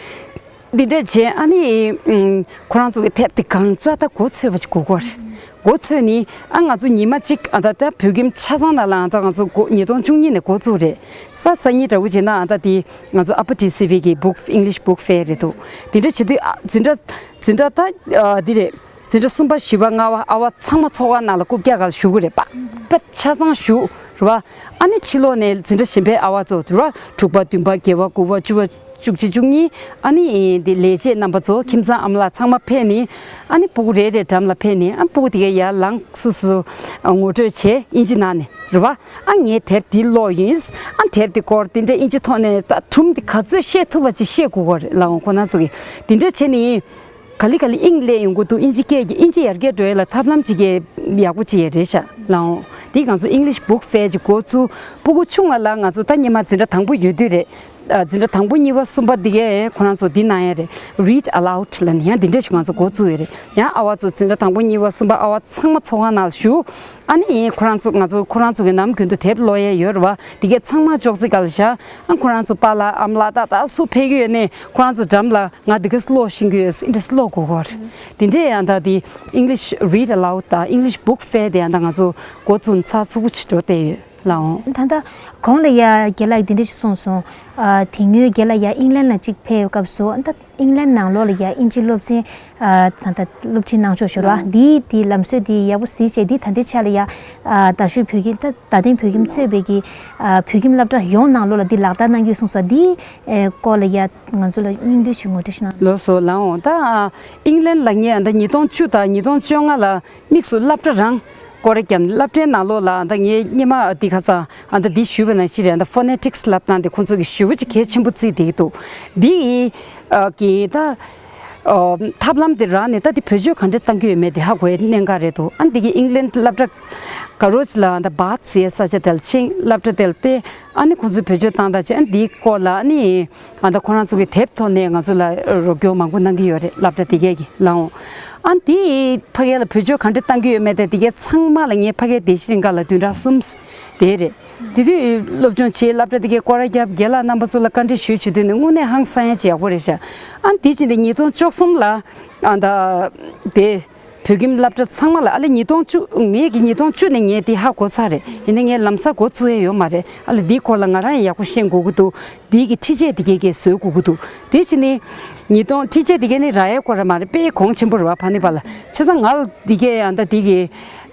འདི་འདྲ་བྱས་ཨ་ནི་ཨུམ་ཁོ་རང་ཚོ་གི་དེབ་དེ་གང་ཙམ་ད་གོ་ཚོད་པ་ཅིག་དགོས་ཀྱི་རེད། འགོ་ཚུགས་ནི་ཨ་ང་ཚོ་ཉི་མ་གཅིག་ཨ་ད་ད་བོད་ཁྱིམ་ཆ་ཚང་ནང་ལ་ཨ་ད་ང་ཚོ་འགོ་ཉིས་སྟོང་བཅུ་གཉིས་ནས་འགོ་བཙུགས་རེད། ས་ས་གཉིས་འདྲ་བོ་བྱས་ན་ཨ་ད་དེ་ང་ཚོ་ཨ་པ་ཊི་སི་ཝི་གི་book English book fair རེད་འདུག་དེ་འདྲ་བྱེད་དུས་ཨ་འཛིན་གྲྭ་འཛིན་གྲྭ་ད་ཨ་འདི་རེད། འཛིན་གྲྭ་གསུམ་པ་བཞི་པ་ལྔ་པ་ཨ་བ་ཚང་མ་ཚོགས་ཁང་ནང་ལ་རྐུབ་བཀྱག་སྒང་ལ་བཞུགས་ཀྱི་རེད་པ། པ་ཆ་ཚང་བཞུགས་རེད་པ། ཨ་ནི་ཕྱི་ལོགས་ནས་འཛིན་གྲྭ་གཞན་པའི་ཨ་བ་ཚོ་རེད་པ། དྲུག་པ་བདུན་པ་བརྒྱད་པ་དགུ་པ་བཅུ་པ་བཅུ་གཅིག་བཅུ་གཉིས་ཨ་ནི་འདི་ལས་བྱེད་རྣམ་པ་ཚོ་ཁྱིམ་ཚང་ཨ་མ་ལགས་ཚང་མ་ཕེབས་ནས་ཨ་ནི་སྤུ་གུ་རེ་རེ་འགྲམ་ལ་ཕེབས་ནས་ཨ་སྤུ་གུ་དེ་གས་ཡར་ལངས་སུ་སུ་ངོ་སྤྲོད་བྱས་དབྱིན་ཇི་ནང་ནས་རེད་པ། ཨ་ངས་དེབ་འདི་ཀློག་ཡིན། ཨ་དེབ་འདི་སྐོར་དེ་འདྲའི་དབྱིན་ཇི་ཐོག་ནས་ད་སྒྲུང་འདི་ག་ཚོད་བཤད་ཐུབ་པ་ཅིག་བཤད་དགོས་ཀྱི་རེད་ལགས་འོང་ཁོ་རང་ཚོ་གིས་དེ་འདྲ་བྱས་ནས། ག་ལེ་ག་ལེ་དབྱིངས་སླེབས་ཡོང་གི་འདུག་དབྱིན་ཇི་སྐད་ཀྱི་དབྱིན་ཇི་ཡར་རྒྱས་འགྲོ་ཡ་ལ་ཐབས་ལམ་ཅིག་གི་ཡག་པོ་ཅིག་ཡ་རེད་ཤག་ལགས་འོང་། འདི་ང་ཚོ་English book fair ཅིག་འགོ་བཙུགས། སྤུ་གུ་ཆུང་བ་ལ་ང་ཚོ་ད་སྔོན་མ་འཛིན་གྲྭ་དང་པོ་ཡོད་དུས་རེད། ཨ་འཛིན་གྲྭ་དང་པོ་གཉིས་པ་གསུམ་པ་འདི་གས་ཁོ་རང་ཚོ་འདི་གནང་ཡ་རེད། Read aloud ལབ་ནས་ཡང་འདི་འདྲ་ཞིག་ང་ཚོ་འགོ་བཙུགས་ཡོད་རེད། ཡང་ཨ་བ་ཚོ་འཛིན་གྲྭ་དང་པོ་གཉིས་པ་གསུམ་པ་ཨ་བ་ཚང་མ་ཚོགས་ཁང་ནང་ལ་བཞུགས། ཨ་ནི་ཁོ་རང་ཚོ་ང་ཚོ་ཁོ་རང་ཚོ་གི་ནམ་རྒྱུན་དུ་དེབ་ཀློག་ཡས་ཡོད་རེད་པ། འདི་གས་ཚང་མ་ཅོག་ཙེ་སྒང་ལ་བཞག་ཨ་ཁོ་རང་ཚོ་པཱ་ལགས་ཨ་མ་ལགས་ཏག་ཏག་སུ་ཕེབས་ཀྱི་ཡོད་ནའི་ཁོ་རང་ཚོ་འགྲམ་ལ་ང་འདི་གས་ཀློག་ཤེས་ཀྱི་ཡོད། འདི་འདྲས་ཀློག་དགོས་ཀྱི་རེད། དེ་འདྲས་ཡང་ད་དེ་English read aloud དང་English book fair དེ་ཡང་ད་ང་ཚོ་འགོ་བཙུགས་ཚགས་ཚུད་པོ་ཅིག་འགྲོ་བསྡད་ཡོད་ལགས་འོང་། ད་ལྟ་གོང་ལ་ཡ་རྒན་ལགས་འདི་འདྲས་ཞིག་གསུངས་སོང་། ཨ་དེ་སྔོན་རྒན་ལགས་ཡ་ཨིང་ལན་ལ་གཅིག་ཕེབས་སྐབས་སུ་ད་ཨིང་ལན་ནང་ལོགས་ལ་ཡ་དབྱིན་ཇི་སློབ་ཚན་ཨ་ད་ལྟ་སློབ་ཁྲིད་གནང་ཕྱོགས་ཞུ་ར་འདིའི་དེ་ལམ་སྲོལ་དེ་ཡག་པོ་གཟིགས་བྱས་འདི་ད་ལྟའི་ཆ་ལ་ཡ་ཨ་རྡ་ཤོད་བོད་ཁྱིམ་ད་རྡ་སྟེང་བོད་ཁྱིམ་གཙོས་པའི་གི་ཨ་བོད་ཁྱིམ་སློབ་གྲྭ་ཡོངས་ནང་ལོགས་ལ་འདི་ལག་བསྟར་གནང་གི་ཡོད་གསུངས་སོང་། འདིའི་ཨེ་སྐོར་ལ་ཡ་ང་ཚོ་ལ་སྙིང་བསྡུས་ཤིག་ངོ་སྤྲོད་ཞུ་གནང་། ལགས་སོ་ལགས་འོང་། ད་ཨིང་ལན་ལ་ངས་ད་ཉིས་སྟོང་བཅུ་དང་ཉིས་སྟོང་བཅོ་ལྔ་ལ་དམིགས་སུ་སློབ་གྲྭ་རང་སྐོར་ར་བརྒྱབ་ནས་སློབ་གྲྭའི་ནང་ལོགས་ལ་ད་ངས་སྔོན་མ་འདི་ཁ་སང་ཨ་ད་འདི་ཞུས་པ་ནང་བཞིན་རེད། ད་ཕོ་ནེ་ཊིག་སི་ལབ་སྟངས་དེ་ཁོང་ཚོ་གིས་ཞེ་པོ་ཅིག་གལ་ཆེན་པོ་བརྩིས་བསྡད་ཀྱི་འདུག་འདི་ཨ་གི་ད་ཨ་ཐབས་ལམ་དེ་རག་ནས་ད་དེ་བེད་སྤྱོད་ག་འདྲ་གཏང་གི་ཡོད་མེད་དེ་ཧ་གོ་ཡའི་གནད་འགག་རེད་འདུག་ཨ་འདི་གི་ཨིང་ལན་སློབ་གྲྭ་ག་རོ་ཅིག་ལ་ད་བཱཐ་ཟེར་ཡའི་ས་ཆ་དེ་ལ་ཕྱིན། སློབ་གྲྭ་དེ་ལ་བལྟས། ཨ་ནི་ཁོང་ཚོས་བེད་སྤྱོད་བཏང་ད་བྱས་ཨ་འདིའི་སྐོར་ལ་ཨ་ནི་ཨ་ད་ཁོ་རང་ཚོ་གི་དེབ་ཐོག་ནས་ང་ཚོ་ལ་རོགས་སྐྱོར་མང་པོ་གནང་གི་ཡོད་རེད། སློབ་གྲྭ་དེ་གས་ཀྱིས་ལགས་འོང་། ཨ་འདི་ཕ་གི་ལ་བེད་སྤྱོད་ག་འདྲ་གཏང་གི་ཡོད་མེད་དེ་དེ་གས་ཚང་མ་ལ་ངས་ཕ་གི་བདེ་སྐྱིད་གླིང་ག་ལ་བདུན་ཕྲག་གསུམ་དེ་རེད། དེ་དུས་སློབ་སྦྱོང་བྱས། སློབ་གྲྭ་དེ་གས་སྐོར་ར་བརྒྱབ། རྒན་ལགས་རྣམ་པ་ཚོ་ལ་བཀའ་འདྲི་ཞུས་བྱེད་དུས་ནི་དངོས་གནས་ཧང་སང་ཡ་ཅིག་ཡག་པོ་རེད་ཤག་ཨ་འདི་བྱས་ནས་ཉིས་སྟོང་བཅུ་གསུམ་ལ་ཨ་ད་དེ། བོད་ཁྱིམ་སློབ་གྲྭ་ཚང་མ་ལ་ཨ་ལེ་ཉིས་སྟོང་བཅུ། ངས་ཀྱི་ཉིས་སྟོང་བཅུ་ནས་ངས་དེ་ཧ་གོ་ཚར་རེད། ཡིན་ནའི་ངས་ལམ་སང་འགོ་ཚུགས་ཡས་ཡོད་མ་རེད། ཨ་ལེ་འདིའི་སྐོར་ལ་ང་རང་ཡང་ཡག་པོ་ཤེས་དགོས་ཀྱི་འདུག་འདི་གི་ཁྲིད་ཆས་དེ་གས་ཀྱིས་བཟོ་དགོས་ཀྱི་འདུག་དེ་བྱས་ནས་ཉིས་སྟོང་ཁྲིད་ཆས་དེ་གས་ནི་རག་ཡས་སྐོར་ར་མ་རེད། དཔེ་གོང་ཆེན་པོ་རེད་པ། ཕ་ནི་པ་ལ་བྱས་ཙང་ང་ལ་འདི་གས་ཨ་ད་འདི་གི་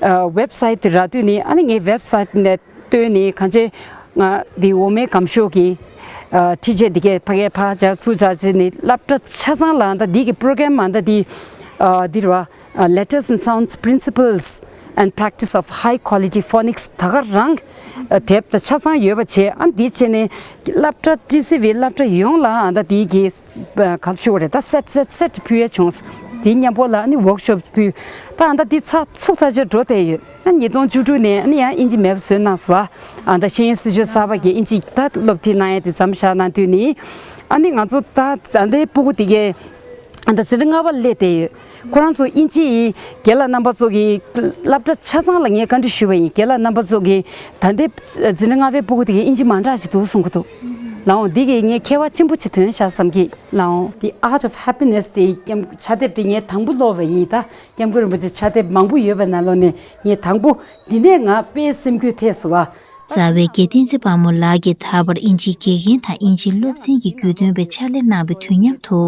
ཨ་ཝེབ་སའིཊ་དེ་རག་དུས་ནི་ཨ་ནི་ངས་ཝེབ་སའིཊ་ནས་བཏོན་ནས་གང་ཅི་ང་འདི་འོ་མའི་སྒམ་ཤོག་གི་ཨ་ཁྲིད་ཆས་འདི་གས་ཕ་གས་ཕར་སྦྱར་ཚུར་སྦྱར་བྱས་ནས་སློབ་གྲྭ་ཆ་ཚང་ལ་ཨ་ད་འདི་གི་པོ་རོ་གྷ་རམ་ཨ་ད་འདི་ཨ་འདི་རེད་པ། ཨ་Letters and Sounds Principles and Practice of High Quality Phonics ད་ག་རང་ཨ་དེབ་ད་ཆ་ཚང་ཡོད་པ་བྱས། ཨ་འདི་བྱས་ནས་སློབ་གྲྭ་ཊི་སི་ཝི་སློབ་གྲྭ་ཡོངས་ལ་ཨ་ད་འདི་གི་ཨ་ག་ཚོད་རེད་ད་སེཊ་སེཊ་སེཊ་ཕུལ་ཡ་བྱུང་། དེ་མཉམ་པོ་ལ་ཨ་ནི་ཝོག་ཤོབ་ཕུལ། ད་ཨ་ད་འདི་ཚགས་ཚུད་ཚར་ཆ་འགྲོ་བསྡད་ཡོད། ཨ་ཉིས་སྟོང་བཅུ་དྲུག་ནས་ཨ་ནི་ཡང་དབྱིན་ཇི་མེད་པ་བཟོས་གནང་སོང་བ། ཨ་ད་ཤེས་ཡོན་སྲིད་བྱུས་གསར་པ་གི་དབྱིན་ཇི་ད་སློབ་ཁྲིད་གནང་ཡ་དེ་མཚམས་བཞག་གནང་དུས་ནི། ཨ་ནི་ང་ཚོ་ད་ད་ལྟའི་སྤུ་གུ་དེ་གས་ཨ་ད་འཛིན་གྲྭ་ལྔ་པ་སླེབས་བསྡད་ཡོད། ཁོ་རང་ཚོ་དབྱིན་ཇི་ཡི་རྒན་ལགས་རྣམ་པ་ཚོ་གི་སློབ་གྲྭ་ཆ་ཚང་ལ་ངས་བཀའ་འདྲི་ཞུས་པ་ཡིན། རྒན་ལགས་རྣམ་པ་ཚོ་གི་ད་ལྟའི་འཛིན་གྲྭ་ལྔ་པའི་སྤུ་གུ་དེ་གས་དབྱིན་ཇི་མ་འདྲ་ཞིག་འདུག་གསུང་གི་འདུག་ལགས་འོང་། འདི་གས་ངས་ཁྱད་པར་ཆེན་པོ་ཅིག་ཐོན་ཤག་བསམ་གི་ལགས་འོང་། The Art of Happiness དེ་ཕྱག་དེབ་དེ་ངས་དང་པོ་ཀློག་པ་ཡིན། ད་སྐྱབས་མགོན་རིན་པོ་ཆེ་ཕྱག་དེབ་མང་པོ་ཡོད་པའི་ནང་ལོགས་ནས་ངས་དང་པོ་འདི་ནས་ང་དཔེ་སེམས་འགུལ་ཐེབས་སོང་བ། རྩ་བའི་རྒྱལ་བསྟན་འཛིན་དཔལ་མོ་ལགས་ཀྱིས་ད་བར་དབྱིན་ཇིའི་དགེ་རྒན་དང་དབྱིན་ཇིའི་སློབ་ཚན་གྱི་བརྒྱུད་སྟོན་པའི་ཕྱག་ལས་གནང་བའི་དུས་མཉམ་དུ།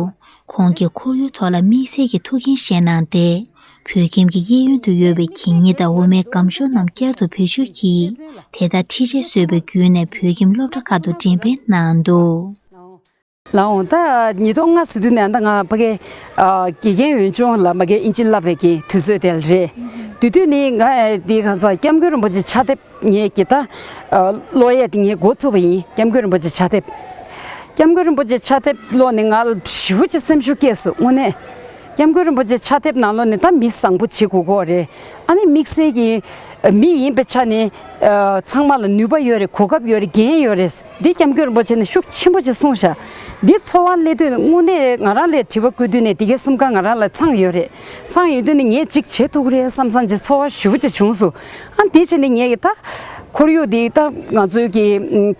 ཁོང་གིས་ཁོར་ཡུག་ཐོག་ལ་དམིགས་བསལ་གྱི་ཐུགས་འགན་བཞེས་གནང་སྟེ། བོད་ཁྱིམ་གྱི་གཡས་གཡོན་དུ་ཡོད་པའི་གད་སྙིགས་དང་འོ་མའི་སྒམ་ཤོག་རྣམས་བསྐྱར་དུ་བེད་སྤྱོད་ཀྱིས། དེ་དག་ཁྲིད་ཆས་བཟོས་པའི་བརྒྱུད་ནས་བོད་ཁྱིམ་སློབ་གྲྭ་ཁག་ཏུ་འགྲེམས་སྤེལ་གནང་འདུག་ལགས་འོང་། ད་ཉིས་སྟོང་ལྔ་ཟེར་དུས་ནས་ད་ང་ཕ་གི་ཨ་དགེ་རྒན་ཡོན་ཆུང་ལ་ཕ་གི་དབྱིན་ཇི་བསླབ་པའི་གི་དུས་ཚོད་དེ་ལ་རེད། དེ་དུས་ནི་ང་འདི་གང་ཟག་སྐྱབས་མགོན་རིན་པོ་ཆེ་ཕྱག་དེབ་ངས་ཀྱི་ད་ཨ་ཀློག་ཡས་དེ་ངས་འགོ་བཙུགས་པ་ཡིན། སྐྱབས་མགོན་རིན་པོ་ཆེ་ཕྱག་དེབ། སྐྱབས་མགོན་རིན་པོ་ཆེ་ཕྱག་དེབ་ཀློག་ནས་ང་ལ་ཞེ་པོ་ཅིག་སེམས་ཤུགས་སྐྱེས་སོང་། དངོས་གནས་སྐྱབས་མགོན་རིན་པོ་ཆེ་ཕྱག་དེབ་ནང་ལོགས་ནས་ད་མི་བཟང་པོ་བྱེད་དགོས་ཀྱི་རེད། ཨ་ནི་དམིགས་བསལ་གྱི་མི་ཡིན་པའི་ཆ་ནས་ ཨ། ཚང་མ་ལ་ནུས་པ་ཡོད་རེད། གོ་སྐབས་ཡོད་རེད། འགན་ཡོད་རེད། འདི་སྐྱབས་མགོན་རིན་པོ་ཆེ་ནས་ཤུགས་ཆེན་པོ་ཅིག་གསུངས་ཤག་འདི་ཚོར་བ་སླེབས་དུས་དངོས་གནས་ང་རང་ལ་དྲི་བ་བཀོད་དུས་ནས་འདི་གའི་གསུམ་ཀ་ང་རང་ལ་ཚང་ཡོད་རེད། ཚང་ཡོད་དུས་ནས་ངས་ཅིག་བྱེད་ཐུབ་ཀྱི་རེད་བསམ་བསམ་ཅིག་ཚོར་བ་ཞེ་པོ་ཅིག་བྱུང་སོང་། ཨ། འདི་བྱས་ནས་ངས་ཀྱི་ད་ཁོར་ཡུག་འདི་ད་ང་ཚོའི་གི་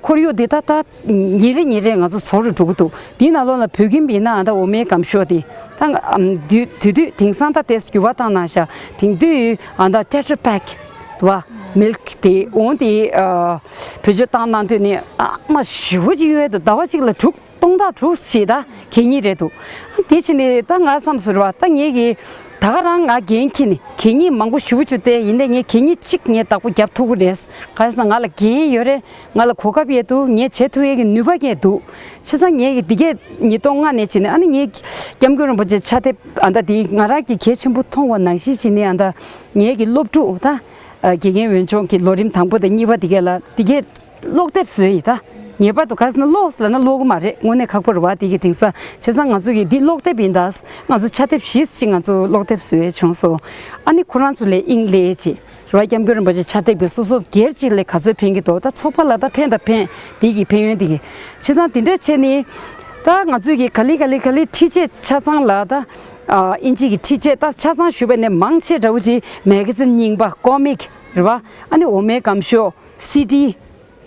ཁོར་ཡུག་འདི་ད་ད་ཉིན་རེ་ཉིན་རེ་ང་ཚོ་ཚོར་རུ་འགྲོ་གི་འདུག་འདིའི་ནང་ལོགས་ལ་བོད་ཁྱིམ་ཡིན་ན་ཨ་ད་འོ་མའི་སྒམ་ཤོག་དེ་ད་ཨམ་དུས་དུས་དུས་དེང་སང་ད་དེ་འགྱུར་བ་བཏང་གནང་ཤག་དེང་དུས་ཨ་ད་Tetra Pak དུ་བ་མིལཀ་དེ་འོང་དེ་ཨ་བེད་སྤྱོད་བཏང་གནང་དུས་ནས་ཨ་མ་ཞེ་པོ་ཅིག་ཡོད་འདུག་ཟླ་བ་གཅིག་ལ་དྲུག་སྟོང་ཕྲག་དྲུག་ཞིག་ད་གད་སྙིགས་རེད་འདུག་དེ་ཕྱིན་ནས་ད་ང་བསམ་ཟེར་བ་ད་ངེད་ཀྱི་ད་ག་རང་ང་འགན་འཁྱེར་ནས་གད་སྙིགས་མང་པོ་ཞེ་པོ་ཅིག་སྟེར་ཡིན་ནའི་ངས་གད་སྙིགས་གཅིག་ངས་བདག་པོ་རྒྱབ་ཐུབ་ཀྱི་རེད། གང་ཡིན་ཟེར་ན་ང་ལ་འགན་ཡོད་རེད། ང་ལ་གོ་སྐབས་ཡོད་འདུག་ངས་བྱེད་ཐུབ་ཡས་ཀྱི་ནུས་པ་ངས་འདུག་བྱས་ཙང་ངས་ཀྱི་འདི་གས་ཉིས་སྟོང་ལྔ་ནས་བྱས་ནས་ཨ་ནི་ངས་སྐྱབས་མགོན་རིན་པོ་ཆེ་ཕྱག་དེབ་ཨ་ད་འདི་ང་རང་གི་གལ་ཆེན་པོ་མཐོང་བ་ནང་བཞིན་བྱས་ནས་ཨ་ད་ངས་ཀྱི་སློབ་ཕྲུག་ད་དགེ་རྒན་འོས་སྦྱོང་གི་ལོ་རིམ་དང་པོ་དང་གཉིས་པ་འདི་གས་ལ་འདི་གས་ཀློག་དེབ་བཟོས་ཡིན་ད། ངེས་པར་དུ་ག་ཟེར་ན་ཀློག་ཟེར་ན་ཀློག་གི་མ་རེད། དངོས་གནས་ཁག་པོ་རེད་བ། དེ་གི་དེང་སང་བྱས་ཙང་ང་ཚོ་གི་འདི་ཀློག་དེབ་ཡིན་ད། ང་ཚོ་ཕྱག་དེབ་བཞི་ཅིག་ང་ཚོ་ཀློག་དེབ་བཟོས་བྱུང་སོང་། ཨ་ནི་ཁོ་རང་ཚོ་ལས་དབྱིངས་ལས་ཅིག་རེད་བ། སྐྱབས་མགོན་རིན་པོ་ཆེ་ཕྱག་དེབ་ཀྱི་སོ་སོ་སྒེར་ཅིག་ལས་ག་ཚོད་ཕན་གྱི་འདུག་ད་ཚོགས་པ་ལ་ད་ཕན་དང་ཕན་དེ་གི་ཕན་ཡོན་དེ་གི་བྱས་ཙང་དེ་འདྲ་བྱས་ནི་ད་ང་ཚོས་གི་ག་ལེ་ག་ལེ་ག་ལེ་འཕྲིན་བཅད་ཆ་ཚང་ལ་ད་ཨ་དབྱིན་ཇི་གི་འཕྲིན་བཅད་ད་ཆ་ཚང་ཞུས་པ་ནས་མང་ཆེ་འདྲ་བོ་ཅིག་མེ་ག་ཛིན་རྙིང་པ་ཀོ་མིག་རེད་བ། ཨ་ནི་འོ་མའི་སྒམ་ཤོག་སི་ཌི།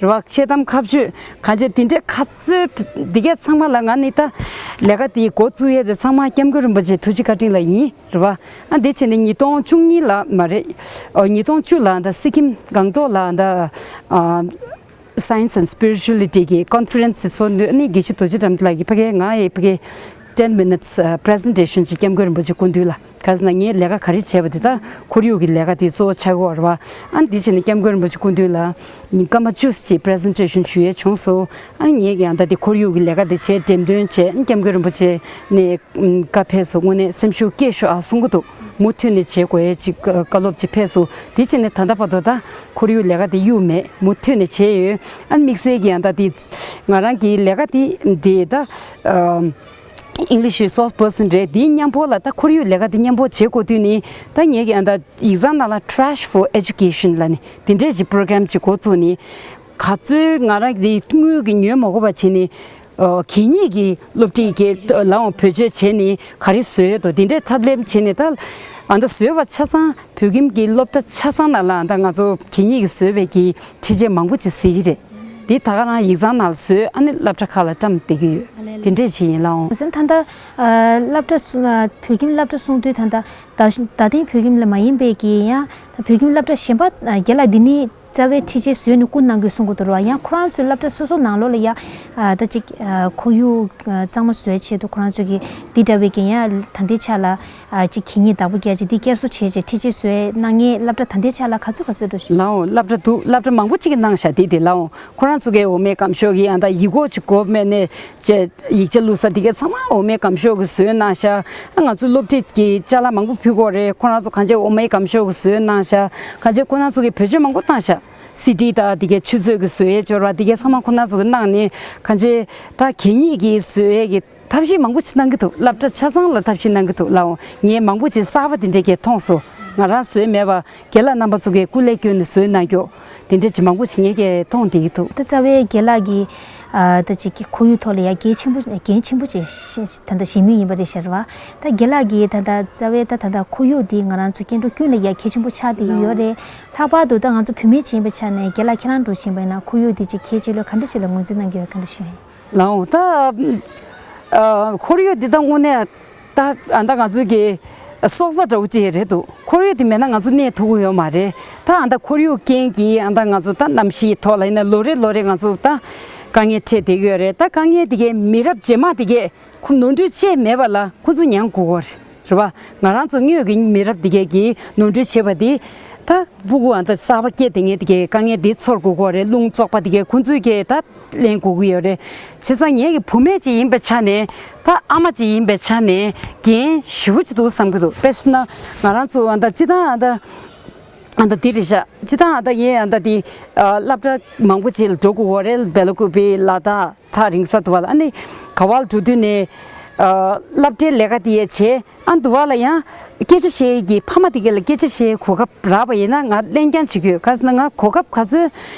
རེད་བ། འཆལ་གཏམ་ཁ་བརྗོད་གང་བྱེད་དེ་འདྲའི་ཁ་རྩོད་འདི་གས་ཚང་མ་ལ་ང་ནི་ད་ལས་ཀ་དེའི་འགོ་བཙུགས་ཡས་དེ་ཚང་མ་སྐྱབས་མགོན་རིན་པོ་ཆེ་ཐུགས་རྗེ་བཀའ་དྲིན་ལ་ཡིན་རེད་བ། ཨ་འདི་བྱས་ནས་ཉིས་སྟོང་བཅུ་གཉིས་ལ་མ་རེད། ཨོ་ཉིས་སྟོང་བཅུ་ལ་ད་སི་ཀིམ་སྒང་ཏོག་ལ་ད་ཨ་Science and Spirituality གི་ཀོན་ཕ་རེན་སི་ཚོགས་འདུ་ནི་དགེ་བཤེས་རྡོ་རྗེ་དགྲ་ལྷ་གིས་ཕ་གིའི་ང་ཡི་ཕ་གིའི་ten minutes presentation ཅིག་སྐྱབས་མགོན་རིན་པོ་ཆེ་སྐུ་མདུན་ལ། ག་ཟེར་ན་ངས་ལས་ཀ་ག་རེ་བྱས་པ་དེ་ད་ཁོར་ཡུག་གི་ལས་ཀ་དེ་གཙོ་བོ་ཆགས་ཀྱི་ཡོད་རེད་བ། ཨ་ནི་དེ་བྱས་ནས་སྐྱབས་མགོན་རིན་པོ་ཆེ་སྐུ་མདུན་ལ་སྐར་མ་བཅུ་ཅིག་པི་རི་སེན་ཊེ་ཤན་ཞུ་ཡས་བྱུང་སོང་། ཨ་ནི་ངས་ཀྱང་ད་དེ་ཁོར་ཡུག་གི་ལས་ཀ་དེ་བྱས་འགྲེམས་སྟོན་བྱས། ཨ་ནི་སྐྱབས་མགོན་རིན་པོ་ཆེ་ནས་བཀའ་ཕེབས་སོང་། དངོས་གནས་སེམས་ཤུགས་སྐྱེད་ཤོག་ཨ་གསུང་གི་འདུག་མུ་མཐུད་ནས་བྱེད་དགོས་ཡས་ཅིག་བཀའ་སློབ་ཅིག་ཕེབས་སོང་། དེ་བྱས་ནས་ད་ལྟ་བར་དུ་ད་ཁོར་ཡུག་ལས་ཀ་དེ་གཡུག་མེད། མུ་མཐུད་ནས་བྱས་ཡོད། ཨ་ནི་དམིགས་བསལ་གྱི་ཡང་ད་དེ་ང་རང་གི་ལས་ཀ་དེ་དེ་ད་ཨ། English resource person རེད། དེའི་མཉམ་པོ་ལ་ད་ཁོར་ཡུག་ལས་ཀ་དེ་མཉམ་པོ་བྱེད་དགོས་དུས་ནི་ད་ངས་ཀྱི་ཨ་ད་ཡིག་ཚང་ནང་ལ་Trash for Education ལབ་ནི་དེ་འདྲས་ཀྱི་པོ་རོ་གྷི་རམ་ཅིག་འགོ་བཙུགས་ནི། ག་ཚོད་ང་རང་གི་དངུལ་གྱི་ཉོས་མ་དགོས་པ་བྱས་ནི་ཨ་གད་སྙིགས་ཀྱི་སློབ་ཁྲིད་ཀྱི་ལའང་བེད་སྤྱོད་བྱས་ནི་ག་རེ་བཟོས་ཡོད་དོ་དེ་འདྲས་ཐབས་ལམ་བྱས་ནི་ད་ཨ་ད་བཟོས་པ་ཆ་ཚང་བོད་ཁྱིམ་གྱི་སློབ་གྲྭ་ཆ་ཚང་ནང་ལ་ཨ་ད་ང་ཚོ་གད་སྙིགས་ཀྱི་བཟོས་པའི་གི་འཕྲུལ་ཆས་མང་པོ་ཅིག་གཟིགས་ཀྱི་རེད། འདི་ད་ག་རང་ཡིག་ཚང་ནང་ལ་བཟོས། ཨ་ནི་སློབ་གྲྭ་ཁག་ལ་བཀྲམ་བསྡད་ཀྱི་ཡོད། དེ་འདྲས་ཅིག་ཡིན་ལགས་འོང་། ཟིན་ད་ལྟ་ཨ་སློབ་གྲྭ་སོ་ཨ་བོད་ཁྱིམ་སློབ་གྲྭ་གསུང་དུས་ད་ལྟ་ད་ད་ཐེངས་བོད་ཁྱིམ་ལ་མ་ཡིན་པའི་གི་ཡང་ད་བོད་ཁྱིམ་སློབ་གྲྭ་གཞན་པ་ཨ་རྒན་ལགས་འདི་ནི་རྩ་བའི་འཕྲུལ་ཆས་བཟོས་ནས་བསྐུར་གནང་དགོས་གསུང་གི་འདུག་ར། ཡང་ཁོ་རང་ཚོའི་སློབ་གྲྭ་སོ་སོ་ནང་ལོགས་ལ་ཡང་ཨ་ད་ཅིག་ཨ་ཁོར་ཡུག་ཨ་གཙང་མ་བཟོ་བའི་ཆེད་དུ་ཁོ་རང་ཚོས་ཀྱི་འདི་འདྲ་བའི་གི་ཡང་ད་ལྟའི་ཆ་ལ། ཨ་ཅིག་གད་སྙིགས་བདག་པོ་རྒྱག་ཅིག་འདི་བསྐྱར་གསོ་བྱས་ཅིག་འཕྲུལ་ཆས་བཟོས་གནང་མཁན་སློབ་གྲྭ་ད་ལྟའི་ཆ་ལ་ག་ཚོད་ག་ཚོད་འགྲོ་ཤག་ལགས་འོང་། སློབ་གྲྭ་འདུག་སློབ་གྲྭ་མང་པོ་ཅིག་གིས་གནང་ཤག་དེ་དེ་ལགས་འོང་། ཁོ་རང་ཚོ་གའི་འོ་མའི་སྒམ་ཤོག་གི་ཨ་ད་ཡིག་སྐོགས་ཅིག་དགོས་མེད་ནས་ཅེས་ཡིག་ཆ་བླུགས་ས་དེ་གའི་ཚང་མ་འོ་མའི་སྒམ་ཤོག་གིས་བཟོས་གནང་ཤག་ང་ཚོ་སློབ་ཁྲིད་ཀྱི་ཅ་ལག་མང་པོ་ཕུལ་གྱི་ཡོད་རེད། ཁོ་རང་ཚོ་གང་ཅི་འོ་མའི་སྒམ་ཤོག་གིས་བཟོས་གནང་ཤག་གང་ཅི་ཁོ་རང་ཚོ་གིས་བེད་སྤྱོད་མང་པོ་བཏང་ཤག་སི་ཌི་དང་དེ་གའི་ཆུ་ཚོད་ཀྱི་བཟོ་ཡས་སྦྱོར་བ་དེ་གའི་ཚང་མ་ཁོ་རང་ཚོ་གིས་གནང་ནས་གང་ཅི་ད་གད་སྙིགས་ཀྱི་བཟོ་ཡས་ཀྱི་ཐབས་ཤེས་མང་པོ་ཞིག་གནང་གི་འདུག་སློབ་གྲྭ་ཆ་ཚང་ལ་ཐབས་ཤེས་གནང་གི་འདུག་ལགས་འོང་། ངས་མང་པོ་ཅིག་གསར་པ་དེ་འདྲས་ཀྱིས་མཐོང་སོང་། ང་རང་བཟོས་མེད་པ་རྒན་ལགས་རྣམ་པ་ཚོ་གིས་སྐུ་ལས་བསྐྱོན་ནས་བཟོས་གནང་རྒྱུ་དེ་འདྲས་ཅིག་མང་པོ་ཞིག་ངས་ཀྱིས་མཐོང་བསྡད་ཀྱི་འདུག་ད་རྩ་བའི་རྒན་ལགས་ཀྱིས་ཨ་ད་ཅིག་ཁོར་ཡུག་ཐོག་ལ་ཡ་འགན་ཆེན་པོ་འགན་ཆེན་པོ་ཅིག་ད་ལྟ་བཞེས་མུས་ཡིན་པ་རེད་ཤག་རེད་བ། ད་རྒན་ལགས་ཀྱིས་ད་ལྟ་རྩ་བའི་ད་ད་ལྟ་ཁོར་ཡུག་འདི་ང་རང་ཚོ་སྐྱེ་འགྲོ་ཀུན་ལ་ཡ་གལ་ཆེན་པོ་ཆགས་བསྡད་ཀྱི་ཡོད་རེད། ལྷག་པར་དུ་ད་ང་ཚོ་བུད་མེད་ཅིག་ཡིན་པའི་ཆ་ནས་རྒན་ལགས་ཁྱེད་རང་འདྲ་བོ་ཞིག་ཡིན་པ་ཡིན་ན་ཁོར་ཡུག་འདི་ཅིག་གལ་ཆེ་ལོས་ག་འདྲ་ཞིག་ལ་ངོས་འཛིན་གནང་གི་ཡོད་ག་འདྲ་ཞིག་ཡིན། ལགས་འོང་། ད་ཨ་ཁོར་ཡུག་འདི་ད་དངོས་གནས་ད་ཨ་ད་ང་ཚོའི་གི་སྲོག་རྩ་འདྲ་བོ་ཅིག་རེད་འདུག་ཁོར་ཡུག་འདི་མེད་ན་ང་ཚོ་གནས་ཐུབ་ཀྱི་ཡོད་མ་རེད། ད་ཨ་ད་ཁོར་ཡུག་རྐྱེན་གྱིས་ཨ་ད་ང་ཚོ་ད་གནམ་གཤིས་ཐོག་ལ་ཡིན་ན་ལོ་རེ་ལོ་རེ་ང་ཚོ་ད་དཀའ་ངལ་འཕྲད་བསྡད་ཀྱི་ཡོད་རེད། ད་དཀའ་ངལ་འདི་གའི་མི་རབས་རྗེས་མ་འདི་གས་ཁོ་ནོར་འཁྲུལ་བྱས་མེད་པ་ལ་ཁོ་ཚོ་མྱངས་དགོས་ཀྱི་ཡོད་རེད། རེད་བ། ང་རང་ཚོ་སྔོན་གྱི་མི་རབས་འདི་གས་ཀྱིས་ནོར་འཁྲུལ་བྱས་པ་འདི་ད་སྤུ་གུ་ཨ་ད་གསར་པ་སྐྱེས་བསྡད་མཁན་འདི་གས་དཀའ་ངལ་འདི་ཚོར་དགོས་ཀྱི་ཡོད་རེད། རླུང་བཙོག་པ་འདི་གས་ཁོ་ཚོས་ཀྱིས་ད་ལེན་དགོས་ཀྱི་ཡོད་རེད། བྱས་ཙང་ངེད་ཀྱི་བུད་མེད་ཅིག་ཡིན་པའི་ཆ་ནས་ད་ཨ་མ་ཅིག་ཡིན་པའི་ཆ་ནས་འགན་ཞེ་པོ་ཅིག་འདུག་བསམ་གྱི་འདུག་དཔེ་བཞག་ན་ང་རང་ཚོ་ཨ་ད་སྤྱིར་བཏང་ཨ་ད་ཨ་ད་འདི་རེད་ཤག་སྤྱིར་བཏང་ཨ་ད་ངས་ཨ་ད་འདི་ཨ་སློབ་གྲྭ་མང་པོ་ཅིག་ལ་འགྲོ་དགོས་ཀྱི་ཡོད་རེད། སྦེ་ལ་ཀུ་པེ་ལ་དྭགས། ཐག་རིང་ས་འདུག་བ་ལ། ཨ་ནི་ག་བ་ལ་འགྲོ་དུས་ནས་ ཨ། སློབ་གྲྭའི་ལས་ཀ་དེ་ཡས་བྱས། ཨ། འདི་བ་ལ་ཡང་སྐད་ཆ་བཤད་ཀྱི་ཕ་མ་དེ་ག་ལ་སྐད་ཆ་བཤད་གོ་སྐབས་རག་པ་ཡིན་ན་ང་གླེང་རྐྱང་བྱེད་ཀྱི་ཡོད། ག་ཟེར་ན་ང་གོ་སྐབས་ག་ཚོད་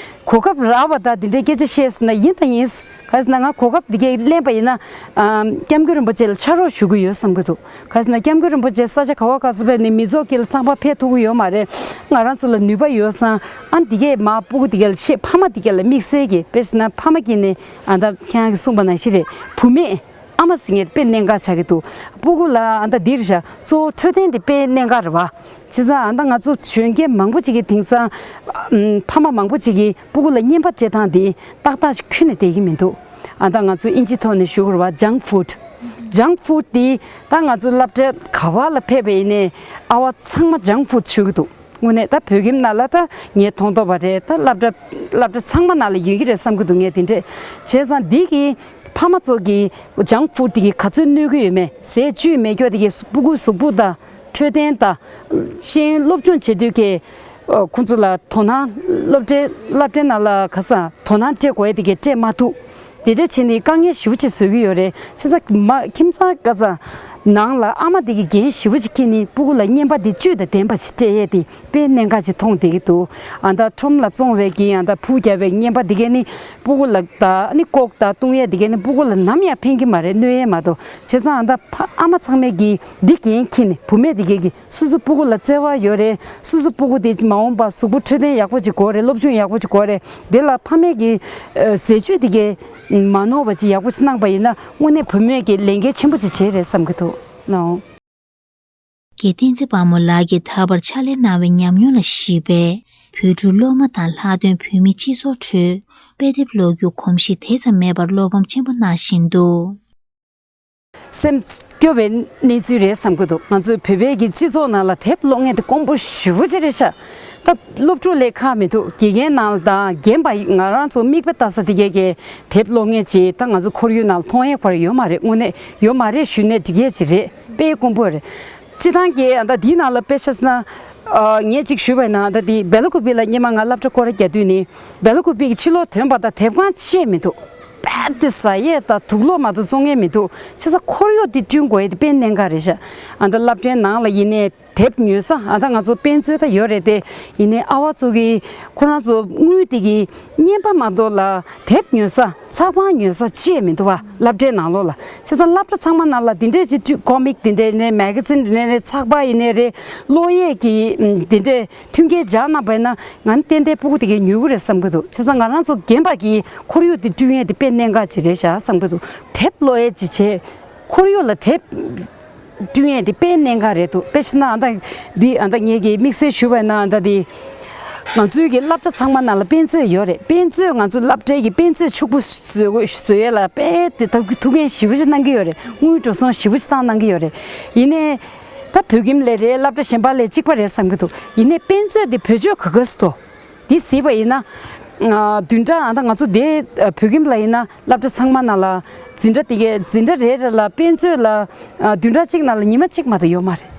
གོ་སྐབས་རག་པ་དང་དེ་འདྲའི་སྐད་ཆ་བཤད་སོང་ན་ཡིན་དང་ཡིན། ག་ཟེར་ན་ང་གོ་སྐབས་དེ་གས་ལེན་པ་ཡིན་ན། ཨ། སྐྱབས་མགོན་རིན་པོ་ཆེ་ལ་ཕྱག་རོགས་ཞུ་གི་ཡོད་བསམ་གྱི་འདུག་ག་ཟེར་ན་སྐྱབས་མགོན་རིན་པོ་ཆེ་ས་ཆ་ག་བ་ག་ཚོད་ཕེབས་ནས་མི་ཚོགས་དཀྱིལ་ལ་ཚང་མ་ཕེབས་ཐུབ་ཀྱི་ཡོད་མ་རེད། ང་རང་ཚོ་ལ་ནུས་པ་ཡོད་སང་ཨ་འདི་གས་མ་སྤུ་གུ་དེ་གས་ལ་བཤད། ཕ་མ་དེ་གས་ལ་དམིགས་བསལ་གྱི་དཔེ་བྱས་ན་ཕ་མ་གིས་ནས་ཨ་ད་ཁྱེད་རང་གིས་གསུངས་པ་ནང་བཞིན་རེད། བུད་མེད་ཨ་མ་ཟེར་མཁན་དཔེ་གནད་འགག་ཆགས་ཀྱི་འདུག་སྤུ་གུ་ལ་ཨ་ད་འདིར་བཞག་གཙོ་བོ་འཕྲོད་བསྟེན་དེ་དཔེ་གནད་འགག་རེད་བ། བྱས་ཙང་ཨ་ད་ང་ཚོ་གཞོན་སྐྱེས་མང་པོ་ཅིག་གིས་དེང་སང་ཨམ། ཕ་མ་མང་པོ་ཅིག་གིས་སྤུ་གུ་ལ་རྔན་པ་སྤྲད་སྟངས་དེ་ཏག་ཏག་ཅིག་ཁྱོན་ནས་བསྡད་ཀྱི་མི་འདུག་ཨ་ད་ང་ཚོ་ཨིན་ཇི་ཐོག་ནས་ཞུ་དགོས་རེད་བ། ཇངྐ་ཕུཌ། ཇངྐ་ཕུཌ་དེ་ད་ང་ཚོ་སློབ་གྲྭ་ག་བ་ལ་ཕེབས་པ་ཡིན་ནའི་ཨ་བ་ཚང་མ་ཇངྐ་ཕུཌ་མཆོད་ཀྱི་འདུག་དངོས་གནས་ད་བོད་ཁྱིམ་ནང་ལ་ད་ངས་མཐོང་ཐོས་པ་རེད། ད་སློབ་གྲྭ་སློབ་གྲྭ་ཚང་མ་ནང་ལ་ཡོད་ཀྱི་རེད་བསམ་གྱི་འདུག་ངས་དེ་འདྲས། བྱས་ཙང་འདི་གི་ཕ་མ་ཚོ་གིས་ཇངྐ་ཕུཌ་དེ་གིས་ག་ཚོད་གནོད་ཀྱི་ཡོད་མེད། ཟས་བཅུད་མེད་སྐྱོ་དེ་གིས་སྤུ་གུའི་གཟུགས་པོ་དང་འཕྲོད་བསྟེན་དང་ཤེས་ཡོན་སློབ་སྦྱོང་བྱེད་དུས་ཀྱི་ཁོང་ཚོ་ལ་དོ་སྣང་སློབ་གྲྭའི་སློབ་གྲྭའི་ནང་ལ་ག་ས་དོ་སྣང་སྤྲད་དགོས་ཡ་དེ་གས་སྤྲད་མ་ཐུབ། དེ་འདྲ་བྱས་ནས་དཀའ་ངལ་ཞེ་པོ་ཅིག་བཟོ་གི་ཡོད་རེད། བྱས་ཙང་མ་ཁྱིམ་ཚང་ག་ས་ནང་ལ་ཨ་མ་དེ་གིས་འགན་ཞེ་པོ་ཅིག་འཁྱེར་ནས་སྤུ་གུ་ལ་རྔན་པ་དེ་བཅུད་དང་ལྡན་པ་ཞིག་སྤྲད་ཡས་དེ་དཔེ་གནད་འགག་ཅིག་མཐོང་བསྡད་ཀྱི་འདུག་ཨ་ད་ཁྲོམ་ལ་བཙོང་བའི་གི་ཨ་ད་ཕུ་རྒྱབ་པའི་རྔན་པ་དེ་གས་ནི་སྤུ་གུ་ལ་ད་ནི་ལྐོག་ད་བཏུང་ཡས་དེ་གས་ནི་སྤུ་གུ་ལ་ནམ་ཡང་ཕན་གྱི་མ་རེད། གནོད་ཡས་མ་གཏོགས། བྱས་ཙང་ཨ་ད་ཕ་ཨ་མ་ཚང་མས་གི་འདི་འགན་འཁྱེར་ནས་བུད་མེད་དེ་གས་གི་སོ་སོ་སྤུ་གུ་ལ་བརྩེ་བ་ཡོད་རེད། སོ་སོ་སྤུ་གུ་དེ་མ་འོངས་པ་གཟུགས་པོ་འཕྲོད་བསྟེན་ཡག་པོ་ཅིག་དགོས་རེད། སློབ་སྦྱོང་ཡག་པོ་ཅིག་དགོས་རེད། དེ་ལ་ཕ་མས་ཀྱི་ཨ་ཟས་བཅུད་དེ་གས་མ་ནོར་བ་ཅིག་ཡག་པོ་ཅིག་གནང་པ་ཡིན་ན་དངོས་གནས་བུད་མེད་ཀྱི་ལས་འགན་ཆེན་པོ་ཅིག་བྱེད་རེད་བསམ་གྱི་འདུག་ནའོ། རྒན་བསྟན་འཛིན་དཔལ་མོ་ལགས་ཀྱིས་ད་བར་ཕྱག་ལས་གནང་བའི་ཉམས་མྱོང་ལ་གཞིགས་པས་བོད་ཕྲུག་སློབ་མ་དང་ལྷག་དོན་བོད་མི་སྤྱི་ཚོགས་ཁྲོད་དཔེ་དེབ་ཀློག་རྒྱུ་གོམས་གཤིས་དེ་ཙམ་མེད་པར་བློ་ཕམ་ཆེན་པོ་གནང་བཞིན་འདུག་སེམས་སྐྱོ་བའི་གནས་ཚུལ་རེད་བསམ་གྱི་འདུག་ང་ཚོའི་བོད་པའི་གི་སྤྱི་ཚོགས་ནང་ལ་དེབ་ཀློག་མཁན་དེ་དཀོན་པོ་ཞེ་པོ་ཅིག་རེད་ཤག་ད་སློབ་ཕྲུག་ལས་ཁག་མི་འདུག་དགེ་རྒན་ནང་ལ་དང་རྒན་པ་ང་རང་ཚོ་མིག་དཔེ་ལྟ་ས་དེ་གས་གི་དེབ་ཀློག་མཁན་ཅིག་ད་ང་ཚོ་ཁོར་ཡུག་ནང་ལ་མཐོང་ཡས་ཁོ་ར་ཡོད་མ་རེད། དངོས་གནས་ཡོད་མ་རེད་ཞུས་ནས་འགྲིག་ཡས་ཅིག་རེད། དཔེ་དཀོན་པོ་རེད། སྤྱི་བཏང་གི་ཨ་ད་འདིའི་ནང་ལ་དཔེ་ཆ་ཟེར་ན། ཨ་ངས་ཅིག་ཞུས་པ་ཡིན་ན་ཨ་ད་དེ་སྦེལ་ཀོབ་ལ་སྔོན་མ་ང་སློབ་གྲྭ་སྐོར་ར་རྒྱག་དུས་ནི་སྦེལ་ཀོབ་གི་ཕྱི་ལོགས་ཐོན་པ་དང་དེབ་ཁང་ཅི་ཡང་མི་འདུག་དཔེ་དེ་ཟ་ཡས་དང་དུག་ལོག་མ་གཏོགས་བཙོང་ཡས་མི་འདུག་བྱས་ཙང་ཁོར་ཡུག་དེ་བསྐྲུན་དགོས་ཡས་དེ་དཔེ་གནད་འགག་རེད་ཤག་ཨ་ད་སློབ་གྲྭའི་ནང་ལ་ཡིན་ནའི་དེབ་ཉོ་ས་ཨ་ད་ང་ཚོ་དཔེ་མཛོད་ད་ཡོད་རེད་དེ། ཡིན་ནའི་ཨ་བ་ཚོ་གི་ཁོ་རང་ཚོ་དངུལ་དེ་གི་རྔན་པ་མ་གཏོགས་ལ་དེབ་ཉོ་ས་ཚགས་པར་ཉོ་ས་ཅི་ཡང་མི་འདུག་བ། སློབ་གྲྭའི་ནང་ལོགས་ལ། བྱས་ཙང་སློབ་གྲྭ་ཚང་མ་ནང་ལ་དེ་འདྲས་ཅིག་བསྐྲུན། ཀོ་མིག་དེ་འདྲས་ནས་མེ་ག་ཛིན་དེ་འདྲས་ནས་ཚགས་པར་ཡིན་ནའི་རེད། ཀློག་ཡས་ཀྱི་ཨམ་དེ་འདྲས་མཐུན་རྐྱེན་སྦྱར་གནང་པ་ཡིན་ན་ང་ནི་ཏན་ཏན་སྤུ་གུ་དེ་གས་ཉོ་གི་རེད་བསམ་གྱི་འདུག་བྱས་ཙང་ང་རང་ཚོ་རྒན་པ་གི་ཁོར་ཡུག་དེ་བསྐྲུན་ཡས་དེ་དཔེ་གནད་འགག་ཅིག་རེད་ཤག་བསམ་གྱི་འདུག་དེབ་ཀློག་ཡས་ཅིག་བྱས། ཁོར་ཡུག་ལ་དེབ་བསྐྲུན་ཡས་དེ་དཔེ་གནད་འགག་རེད་འདུག་དཔེ་བྱས་ན་ཨ་ད་འདི་ཨ་ད་ངས་ཀྱི་དམིགས་བསལ་ཞུས་པ་ཡིན་ན་ཨ་ད་དེ་ང་ཚོའི་གི་སློབ་གྲྭ་ཚང་མ་ནང་ལ་དཔེ་མཛོད་ཡོད་རེད། དཔེ་མཛོད་ང་ཚོ་སློབ་གྲྭའི་གི་དཔེ་མཛོད་ཕྱུག་པོ་བཟོ་བཟོ་ཡས་ལ་དཔེ་དེ་ཐུགས་ཐུགས་འགན་ཞེ་པོ་ཅིག་གནང་གི་ཡོད་རེད། དངུལ་འགྲོ་སོང་ཞེ་པོ་ཅིག་བཏང་གནང་གི་ཡོད་རེད། ཡིན་ནའི་ད་བོད་ཁྱིམ་ལས་རེད། སློབ་གྲྭ་གཞན་པ་ལས་གཅིག་པ་རེད་བསམ་གྱི་འདུག་ཡིན་ནའི་དཔེ་མཛོད་དེ་བེད་སྤྱོད་ག་ག་སུ་དོ། འདི་གཟིགས་པ་ཡིན་ན། ཨ་བདུན་ཕྲག་ཨ་ད་ང་ཚོ་དེ་ཨ་བོད་ཁྱིམ་ལ་ཡིན་ན་སློབ་གྲྭ་ཚང་མ་ནང་ལ་འཛིན་གྲྭ་དེ་གའི་འཛིན་གྲྭ་རེ་རེ་ལ་དཔེ་མཛོད་ལ་ཨ་བདུན་ཕྲག་གཅིག་ནང་ལ་ཉི་མ་གཅིག་མ་གཏོགས་ཡོད་མ་རེད།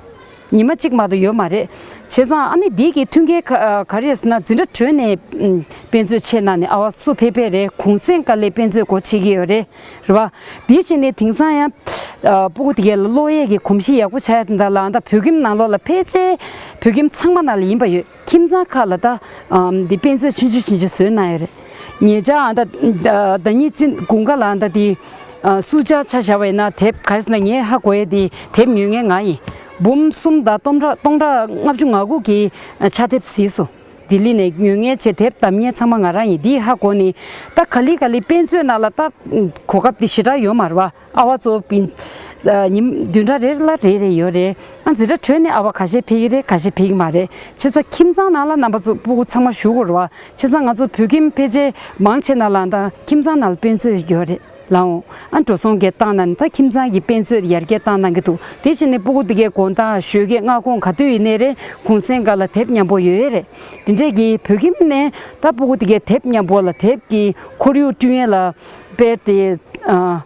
ཉི་མ་གཅིག་མ་གཏོགས་ཡོད་མ་རེད། བྱས་ཙང་ཨ་ནི་འདི་གི་མཐུན་རྐྱེན་ག་ག་རེ་ཟེར་ན་འཛིན་གྲྭ་གྲོལ་ནས་ཨམ་དཔེ་མཛོད་ཕྱེ་གནང་ནས་ཨ་བ་སུ་ཕེབས་ཕེབས་རེད། གུང་སེང་སྐབས་ལ་དཔེ་མཛོད་སྒོ་ཕྱེ་གི་ཡོད་རེད། རེད་བ། དེ་བྱས་ནས་དེང་སང་ཡང་ཨ་སྤུ་གུ་དེ་གའི་ལ་ཀློག་ཡས་ཀྱི་གོམས་གཤིས་ཡག་པོ་ཆགས་ཡ་དེ་འདྲ་ལ་ཨ་ད་བོད་ཁྱིམ་ནང་ལོགས་ལ་ཕལ་ཆེར་བོད་ཁྱིམ་ཚང་མ་ནང་ལ་ཡིན་པ་ཡོད། ཁྱིམ་ཚང་ཁག་ལ་ད་ཨམ་འདི་དཔེ་མཛོད་ཆུང་ཆུང་ཆུང་ཆུང་བཟོས་གནང་ཡོད་རེད། ཉེ་ཆར་ཨ་ད་ཟླ་ཉིན་གཅིག་དགུན་ཁ་ལ་ཨ་ད་དེ་ཨ་སུ་ཇཱ་ཆ་བཞག་པ་ཡིན་ན་དེབ་ག་རེ་ཟེར་ན་ངས་ཧ་གོ་ཡས་དེ་དེབ་ཉོ་མཁན་ང་ཡིན། འབུམ་གསུམ་དང་སྟོང་ཕྲག་སྟོང་ཕྲག་ལྔ་བཅུ་ང་དགུ་གི་ཨ་ཕྱག་དེབ་གཟིགས་སོང་། ལྡི་ལི་ནས་ཉོ་མཁན་བྱས་དེབ་བདམས་མཁན་ཚང་མ་ང་རང་ཡིན། འདི་ཧ་གོ་ནས་ད་ག་ལེ་ག་ལེ་དཔེ་མཛོད་ནང་ལ་ད་གོ་སྐབས་དེ་ཞེ་དྲག་ཡོད་མ་རེད་བ། ཨ་བ་ཚོ་པིན་ཨ་ཉིན་བདུན་ཕྲག་རེ་ལ་རེ་རེ་ཡོད་རེད། ཨ་འཛིན་གྲྭ་གྲོལ་ནས་ཨ་བ་ཁ་ཤས་ཕེབས་ཀྱི་རེད། ཁ་ཤས་ཕེབས་ཀྱི་མ་རེད། བྱས་ཙང་ཁྱིམ་ཚང་ནང་ལ་རྣམ་པ་ཚོ་སྤུ་གུ་ཚང་མ་བཞུགས་དགོས་རེད་བ། བྱས་ཙང་ང་ཚོ་བོད་ཁྱིམ་ཕལ་ཆེར་མང་ཆེ་ནང་ལ་ད་ཁྱིམ་ཚང་ནང་ལ་དཔེ་མཛོད་ཡོད་རེད་ལགས་འོང་། ཨ་འགྲོ་སོང་གི་བཏང་ན་ནི་ད་ཁྱིམ་ཚང་གི་དཔེ་མཛོད་ཡར་རྒྱས་བཏང་གནང་གི་འདུག་དེ་བཞིན་ནི་སྤུ་གུ་དེ་གའི་དགོང་དག་ཞོགས་ཀས་སྔ་དགོང་ག་དུས་ཡིན་ནའི་རེད། གུང་སེང་སྐབས་ལ་དེབ་མཉམ་པོ་ཡོད་རེད། དེ་འདྲས་ཀྱི་བོད་ཁྱིམ་ནས་ད་སྤུ་གུ་དེ་གའི་དེབ་མཉམ་པོ་ལ་དེབ་ཀྱི་ཁོར་ཡུག་བསྐྲུན་ཡས་ལ་དཔེ་དེ་ཨ་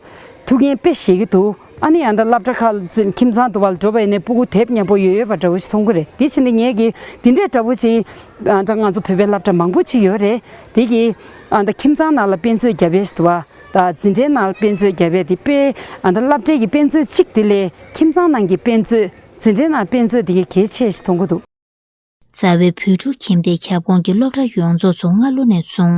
ཐུགས་འགན་དཔེ་བཞེས་ཀྱི་འདུག་ཨ་ནི་ཡང་ད་སློབ་གྲྭ་ཁག་ཁྱིམ་ཚང་དུ་བར་འགྲོ་བ་ཡིན་ནའི་སྤུ་གུ་དེབ་མཉམ་པོ་ཡོད་ཡོད་པ་འདྲ་བོ་ཞིག་མཐོང་གི་རེད། དེ་བྱས་ནས་ངས་ཀྱི་དེ་འདྲས་འདྲ་བོ་ཅིག་ཨ་ད་ང་ཚོ་བོད་པའི་སློབ་གྲྭ་མང་པོ་ཅིག་ཡོད་རེད། དེ་གི་ཨ་ད་ཁྱིམ་ཚང་ནང་ལ་དཔེ་མཛོད་རྒྱབ་ཡས་ཞིག་འདུག་བ། ད་འཛིན་གྲྭའི་ནང་དཔེ་མཛོད་བརྒྱབ་པའི་དེ་དཔེ་ཨ་ད་སློབ་གྲྭའི་གི་དཔེ་མཛོད་གཅིག་དེ་ལས་ཁྱིམ་ཚང་ནང་གི་དཔེ་མཛོད་འཛིན་གྲྭའི་ནང་དཔེ་མཛོད་དེ་གའི་གལ་ཆེ་ཞིག་མཐོང་གི་འདུག་རྩ་བའི་བོད་ཕྲུག་ཁྱིམ་སྡེའི་ཁྱབ་ཁོངས་ཀྱི་སློབ་གྲྭ་ཡོངས་རྫོགས་སུ་སྔ་ལོ་ནས་བཟུང་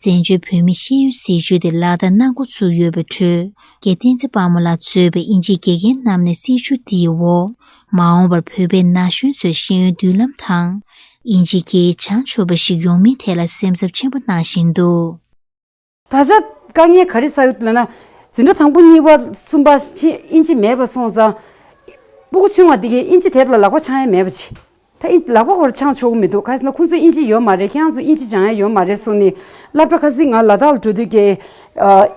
བཙན་བྱོལ་བོད་མིའི་ཤེས་ཡོན་སྲིད་བྱུས་དེ་ལག་བསྟར་གནང་འགོ་ཚུགས་ཡོད་པའི་ཁྲོད། རྒན་བསྟན་འཛིན་དཔལ་མོ་ལགས་གཙོས་པའི་དབྱིན་ཇིའི་དགེ་རྒན་རྣམས་ནས་སྲིད་བྱུས་འདིའི་འོག་མ་འོངས་པར་བོད་པའི་ན་གཞོན་ཚོའི་ཤེས་ཡོན་མདུན་ལམ་དང་། དབྱིན་ཇིའི་སྐད་ཡིག་སྦྱང་ཆོག་པ་ཞིག་ཡོང་མིན་ཐད་ལ་སེམས་འཚབ་ཆེན་པོ་གནང་བཞིན་འདུག་ད་ཆ་དཀའ་ངལ་ག་རེ་ཟ་ཡོད་ལབ་ན། འཛིན་གྲྭ་དང་པོ་གཉིས་པ་གསུམ་པ་ཕྱིན་དབྱིན་ཇི་མེད་པ་སོང་ཙང་། སྤུ་གུ་ཆུང་བ་འདི་གས་དབྱིན་ཇི་དེབ་ལ་ལག་པ་འཆང་ཡ་མེད་པ་བྱས། ད་ཨིན་ལག་པ་ཧོར་འཆང་ཆོག་གི་མི་འདུག་ག་ཟེར་ན་ཁོང་ཚོ་དབྱིན་ཇི་ཡོད་མ་རེད། ཁྱེད་རང་ཚོ་དབྱིན་ཇི་སྦྱང་ཡ་ཡོད་མ་རེད་གསུངས་ནས། སློབ་གྲྭ་ཁ་སང་ང་ལ་དྭགས་ལ་འགྲོ་དུས་ཀྱི་ཨ།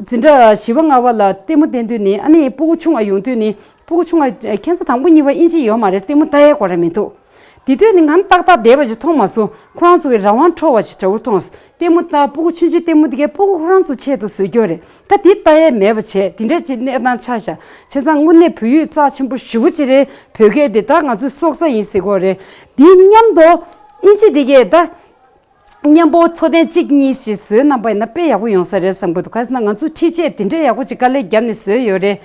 འཛིན་གྲྭ་བཞི་པ་ལྔ་པ་ལ་ལྟད་མོ་བསྟན་དུས་ནི། ཨ་ནི་སྤུ་གུ་ཆུང་བ་ཡོང་དུས་ནི། སྤུ་གུ་ཆུང་བ་ཁྱེད་ཚོ་དང་པོ་གཉིས་པ་དབྱིན་ཇི་ཡོད་མ་རེད། ལྟད་མོ་ལྟ་ཡ་གོ་ར་མི་འདུག་དེ་དུས་ནི་ང་ཏག་ཏག་བསྡད་པ་ཅིག་མཐོང་མ་སོང་། ཁོ་རང་ཚོ་གི་རང་དབང་འཕྲོག་པ་ཅིག་འདྲ་བོ་མཐོང་སོང་། ལྟད་མོ་ལྟ་སྤུ་གུ་ཆུང་ཆུང་ལྟད་མོ་དེ་གས་སྤུ་གུ་ཁོ་རང་ཚོ་ཆེད་དུ་བཟོས་རྒྱུ་རེད། ད་དེ་ལྟ་ཡས་མེད་པ་བྱས། དེ་འདྲ་ཅིག་གནས་སྟངས་ཆགས་བཞག་བྱས་ཙང་དངོས་གནས་བོད་ཡིག་རྩ་ཆེན་པོ་ཞེ་པོ་ཅིག་རེད། བོད་སྐད་དེ་ད་ང་ཚོའི་སྲོག་རྩ་ཡིན་ཟེར་གོ་རེད། དེ་མཉམ་དུ་དབྱིན་ཇི་དེ་གས་ད། མཉམ་པོ་འཚོ་རྟེན་གཅིག་གཉིས་ཤིག་བཟོས་གནང་པ་ཡིན་ན་དཔེ་ཡག་པོ་ཡོང་ས་རེད་བསམ་གྱི་འདུག་ག་ཟེར་ན་ང་ཚོ་ཁྲིད་ཆས་དེ་འདྲའི་ཡག་པོ་ཅིག་དཀའ་ལས་བརྒྱབ་ནས་བཟོས་ཡོད་རེད།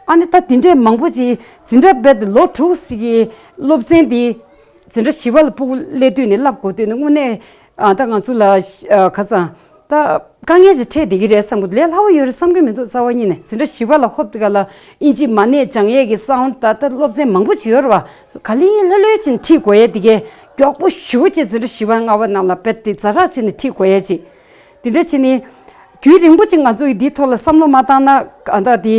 ཨ་ནི་ད་དེ་འདྲའི་མང་པོ་ཅིག་འཛིན་གྲྭ་རྦད་དེ་ལོ་དྲུག་ཙམ་གྱི་སློབ་ཚན་དེ་འཛིན་གྲྭ་བཞི་པ་ལ་སྤུ་གུ་སླེབས་དུས་ནས་བསླབ་དགོས་དུས་ནས་དངོས་གནས་ཨ་ད་ང་ཚོ་ལ་ཨ་ཁ་སང་ད་དཀའ་ངལ་ཅིག་འཕྲད་བསྡད་ཀྱི་རེད་བསམ་གྱི་འདུག་ལས་སླ་པོ་ཡོད་རེད་བསམ་གྱི་མི་འདུག་རྩ་བ་ཉིད་ནས་འཛིན་གྲྭ་བཞི་པ་ལ་ཧོབ་དེ་ག་ལ་དབྱིན་ཇི་མ་གནས་སྦྱང་ཡས་ཀྱི་སའུན་ད་ལྟ་སློབ་ཚན་མང་པོ་ཅིག་ཡོད་རེད་བ། ག་ལེ་ལྷོད་ལྷོད་ཅིག་ཁྲིད་དགོས་ཡས་དེ་གས་མགྱོགས་པོ་ཞེ་པོ་ཅིག་འཛིན་གྲྭ་བཞི་པ་ལྔ་པ་ནང་ལ་རྦད་དེ་ཛ་དྲག་བྱས་ནས་ཁྲིད་དགོས་ཡས་ཅིག་དེ་འདྲ་བྱས་ནས་རྒྱུན་རིང་པོ་ཅིག་ང་ཚོ་ཡིས་འདིའི་ཐོག་ལ་བསམ་བློ་མ་བཏང་ན་ཨ་ད་དེ་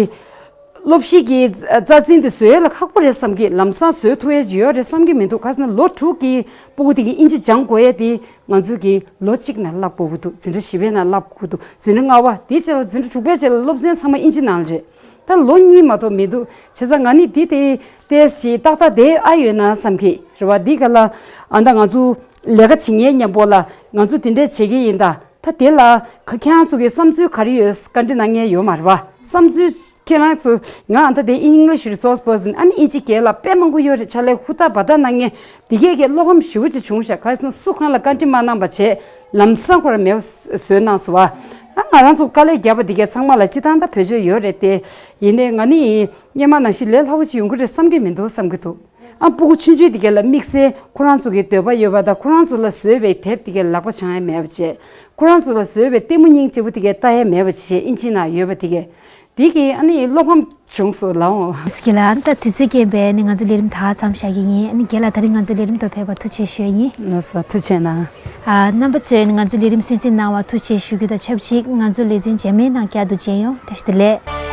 སློབ་གཞི་གི་རྩ་འཛིན་དེ་བཟོ་ཡས་ལ་ཁག་པོ་རེད་བསམ་གི། ལམ་སང་བཟོ་ཐུབ་ཡས་ཅིག་ཡོད་རེད་བསམ་གི་མི་འདུག་ག་ཟེར་ན་ལོ་དྲུག་གི་སྤུ་གུ་དེ་གིས་དབྱིན་ཇི་སྦྱང་དགོས་ཡས་དེ་ང་ཚོ་གིས་ལོ་གཅིག་ནང་བསླབ་དགོས་ཀྱི་འདུག་འཛིན་གྲྭ་བཞི་པའི་ནང་བསླབ་དགོས་ཀྱི་འདུག་འཛིན་གྲྭ་ལྔ་པ་དེའི་རྗེས་ལ་འཛིན་གྲྭ་དྲུག་པའི་རྗེས་ལ་སློབ་ཚན་ཚང་མ་དབྱིན་ཇི་ནང་ལ་རེད། ད་ལོ་གཉིས་མ་གཏོགས་མི་འདུག་བྱས་ཙང་ང་ནི་འདི་དེ་ཏོག་ཙམ་ཏག་ཏག་བསྡད་ཨ་ཡོད་ན་བསམ་གི་རེད་བ། འདི་ག་ལ་ཨ་ད་ང་ཚོ་ལས་ཀ་བྱེད་མཁན་མཉམ་པོ་ལ་ང་ཚོ་དེ་འདྲས་བྱེད་ཀྱི་ཡིན་ད། ད་དེ་ལ་ཁ་ཁྱེད་རང་ཚོ་གི་བསམ་ཚུལ་ག་རེ་ཡོད་བཀའ་འདྲི་གནང་མཁན་ཡོད་མ་རེད་བ། བསམ་ཚུལ་ཁྱེད་རང་ཚོ་ང་ཨ་ད་དེ་English resource person ཨ་ནི་དབྱིན་ཇི་སྐད་ལ་དཔེ་མང་པོ་ཡོད་རེད། ཕྱག་ལས་ཧུར་ཐག་འབད་ཐག་གནང་མཁན་དེ་གས་ཀྱི་བློ་ཕམ་ཞེ་པོ་ཅིག་བྱུང་ཤག་ག་རེ་ཟེར་ན་སུ་གང་ལ་བཀའ་འདྲི་མ་གནང་བ་བྱས་ལམ་སང་ཁོ་རང་མེད་པ་བཟོས་གནང་སོང་བ། ཨ་ང་རང་ཚོ་དཀའ་ལས་བརྒྱབ་པ་དེ་གས་ཚང་མ་ལ་སྤྱི་བཏང་ད་བེད་སྤྱོད་ཡོད་རེད་དེ། ཡིན་ནའི་ང་ནི་སྔོན་མ་ནང་བཞིན་ལས་སླ་པོ་ཅིག་ཡོང་གི་རེད་བསམ་གྱི་མི་འདུག་བསམ་གྱི་འདུག་ཨ་སྤུ་གུ་ཆུང་ཆུང་དེ་གས་ལ་དམིགས་བསལ་ཁོ་རང་ཚོ་གི་འདོད་པ་ཡོད་པ་དང་ཁོ་རང་ཚོ་ལ་བཟོས་པའི་དེབ་དེ་གས་ལག་པ་འཆང་ཡ་མེད་པ་བྱས། ཁོ་རང་ཚོ་ལ་བཟོས་པའི་ལྟད་མོ་སྙིང་རྗེ་པོ་དེ་གས་ལྟ་ཡ་མེད་པ་བྱས། དབྱིན་ཇི་ནང་ཡོད་པ་དེ་གས། དེ་གིས་ཨ་ནི་བློ་ཕམ་བྱུང་སོང་ལགས་འོང་། སྐྱིད་ལ་ཨ་ནི་ད་དུས་ཚོད་རྐྱེན་པས་ནི་ང་ཚོ་ལས་རིམ་ད་མཚམས་བཞག་གི་ཡིན། ཨ་ནི་རྒན་ལགས་ད་རིང་ང་ཚོ་ལས་རིམ་དུ་ཕེབས་པར་ཐུགས་རྗེ་ཞུ་ཡ་ཡིན། ལགས་སོ་ཐུགས་རྗེ་གནང་། ཨ་རྣམ་པ་ཚོས་ནི་ང་ཚོ་ལས་རིམ་གསན་གཟིགས་གནང་བར་ཐུགས་རྗེ་ཞུ་རྒྱུ་དང་ཆབས་ཅིག་ང་ཚོ་ལེ་ཚན་རྗེས་མའི་ནང་བསྐྱར་དུ་མཇལ་ཡོང་། བཀྲ་ཤིས་བདེ་ལེགས།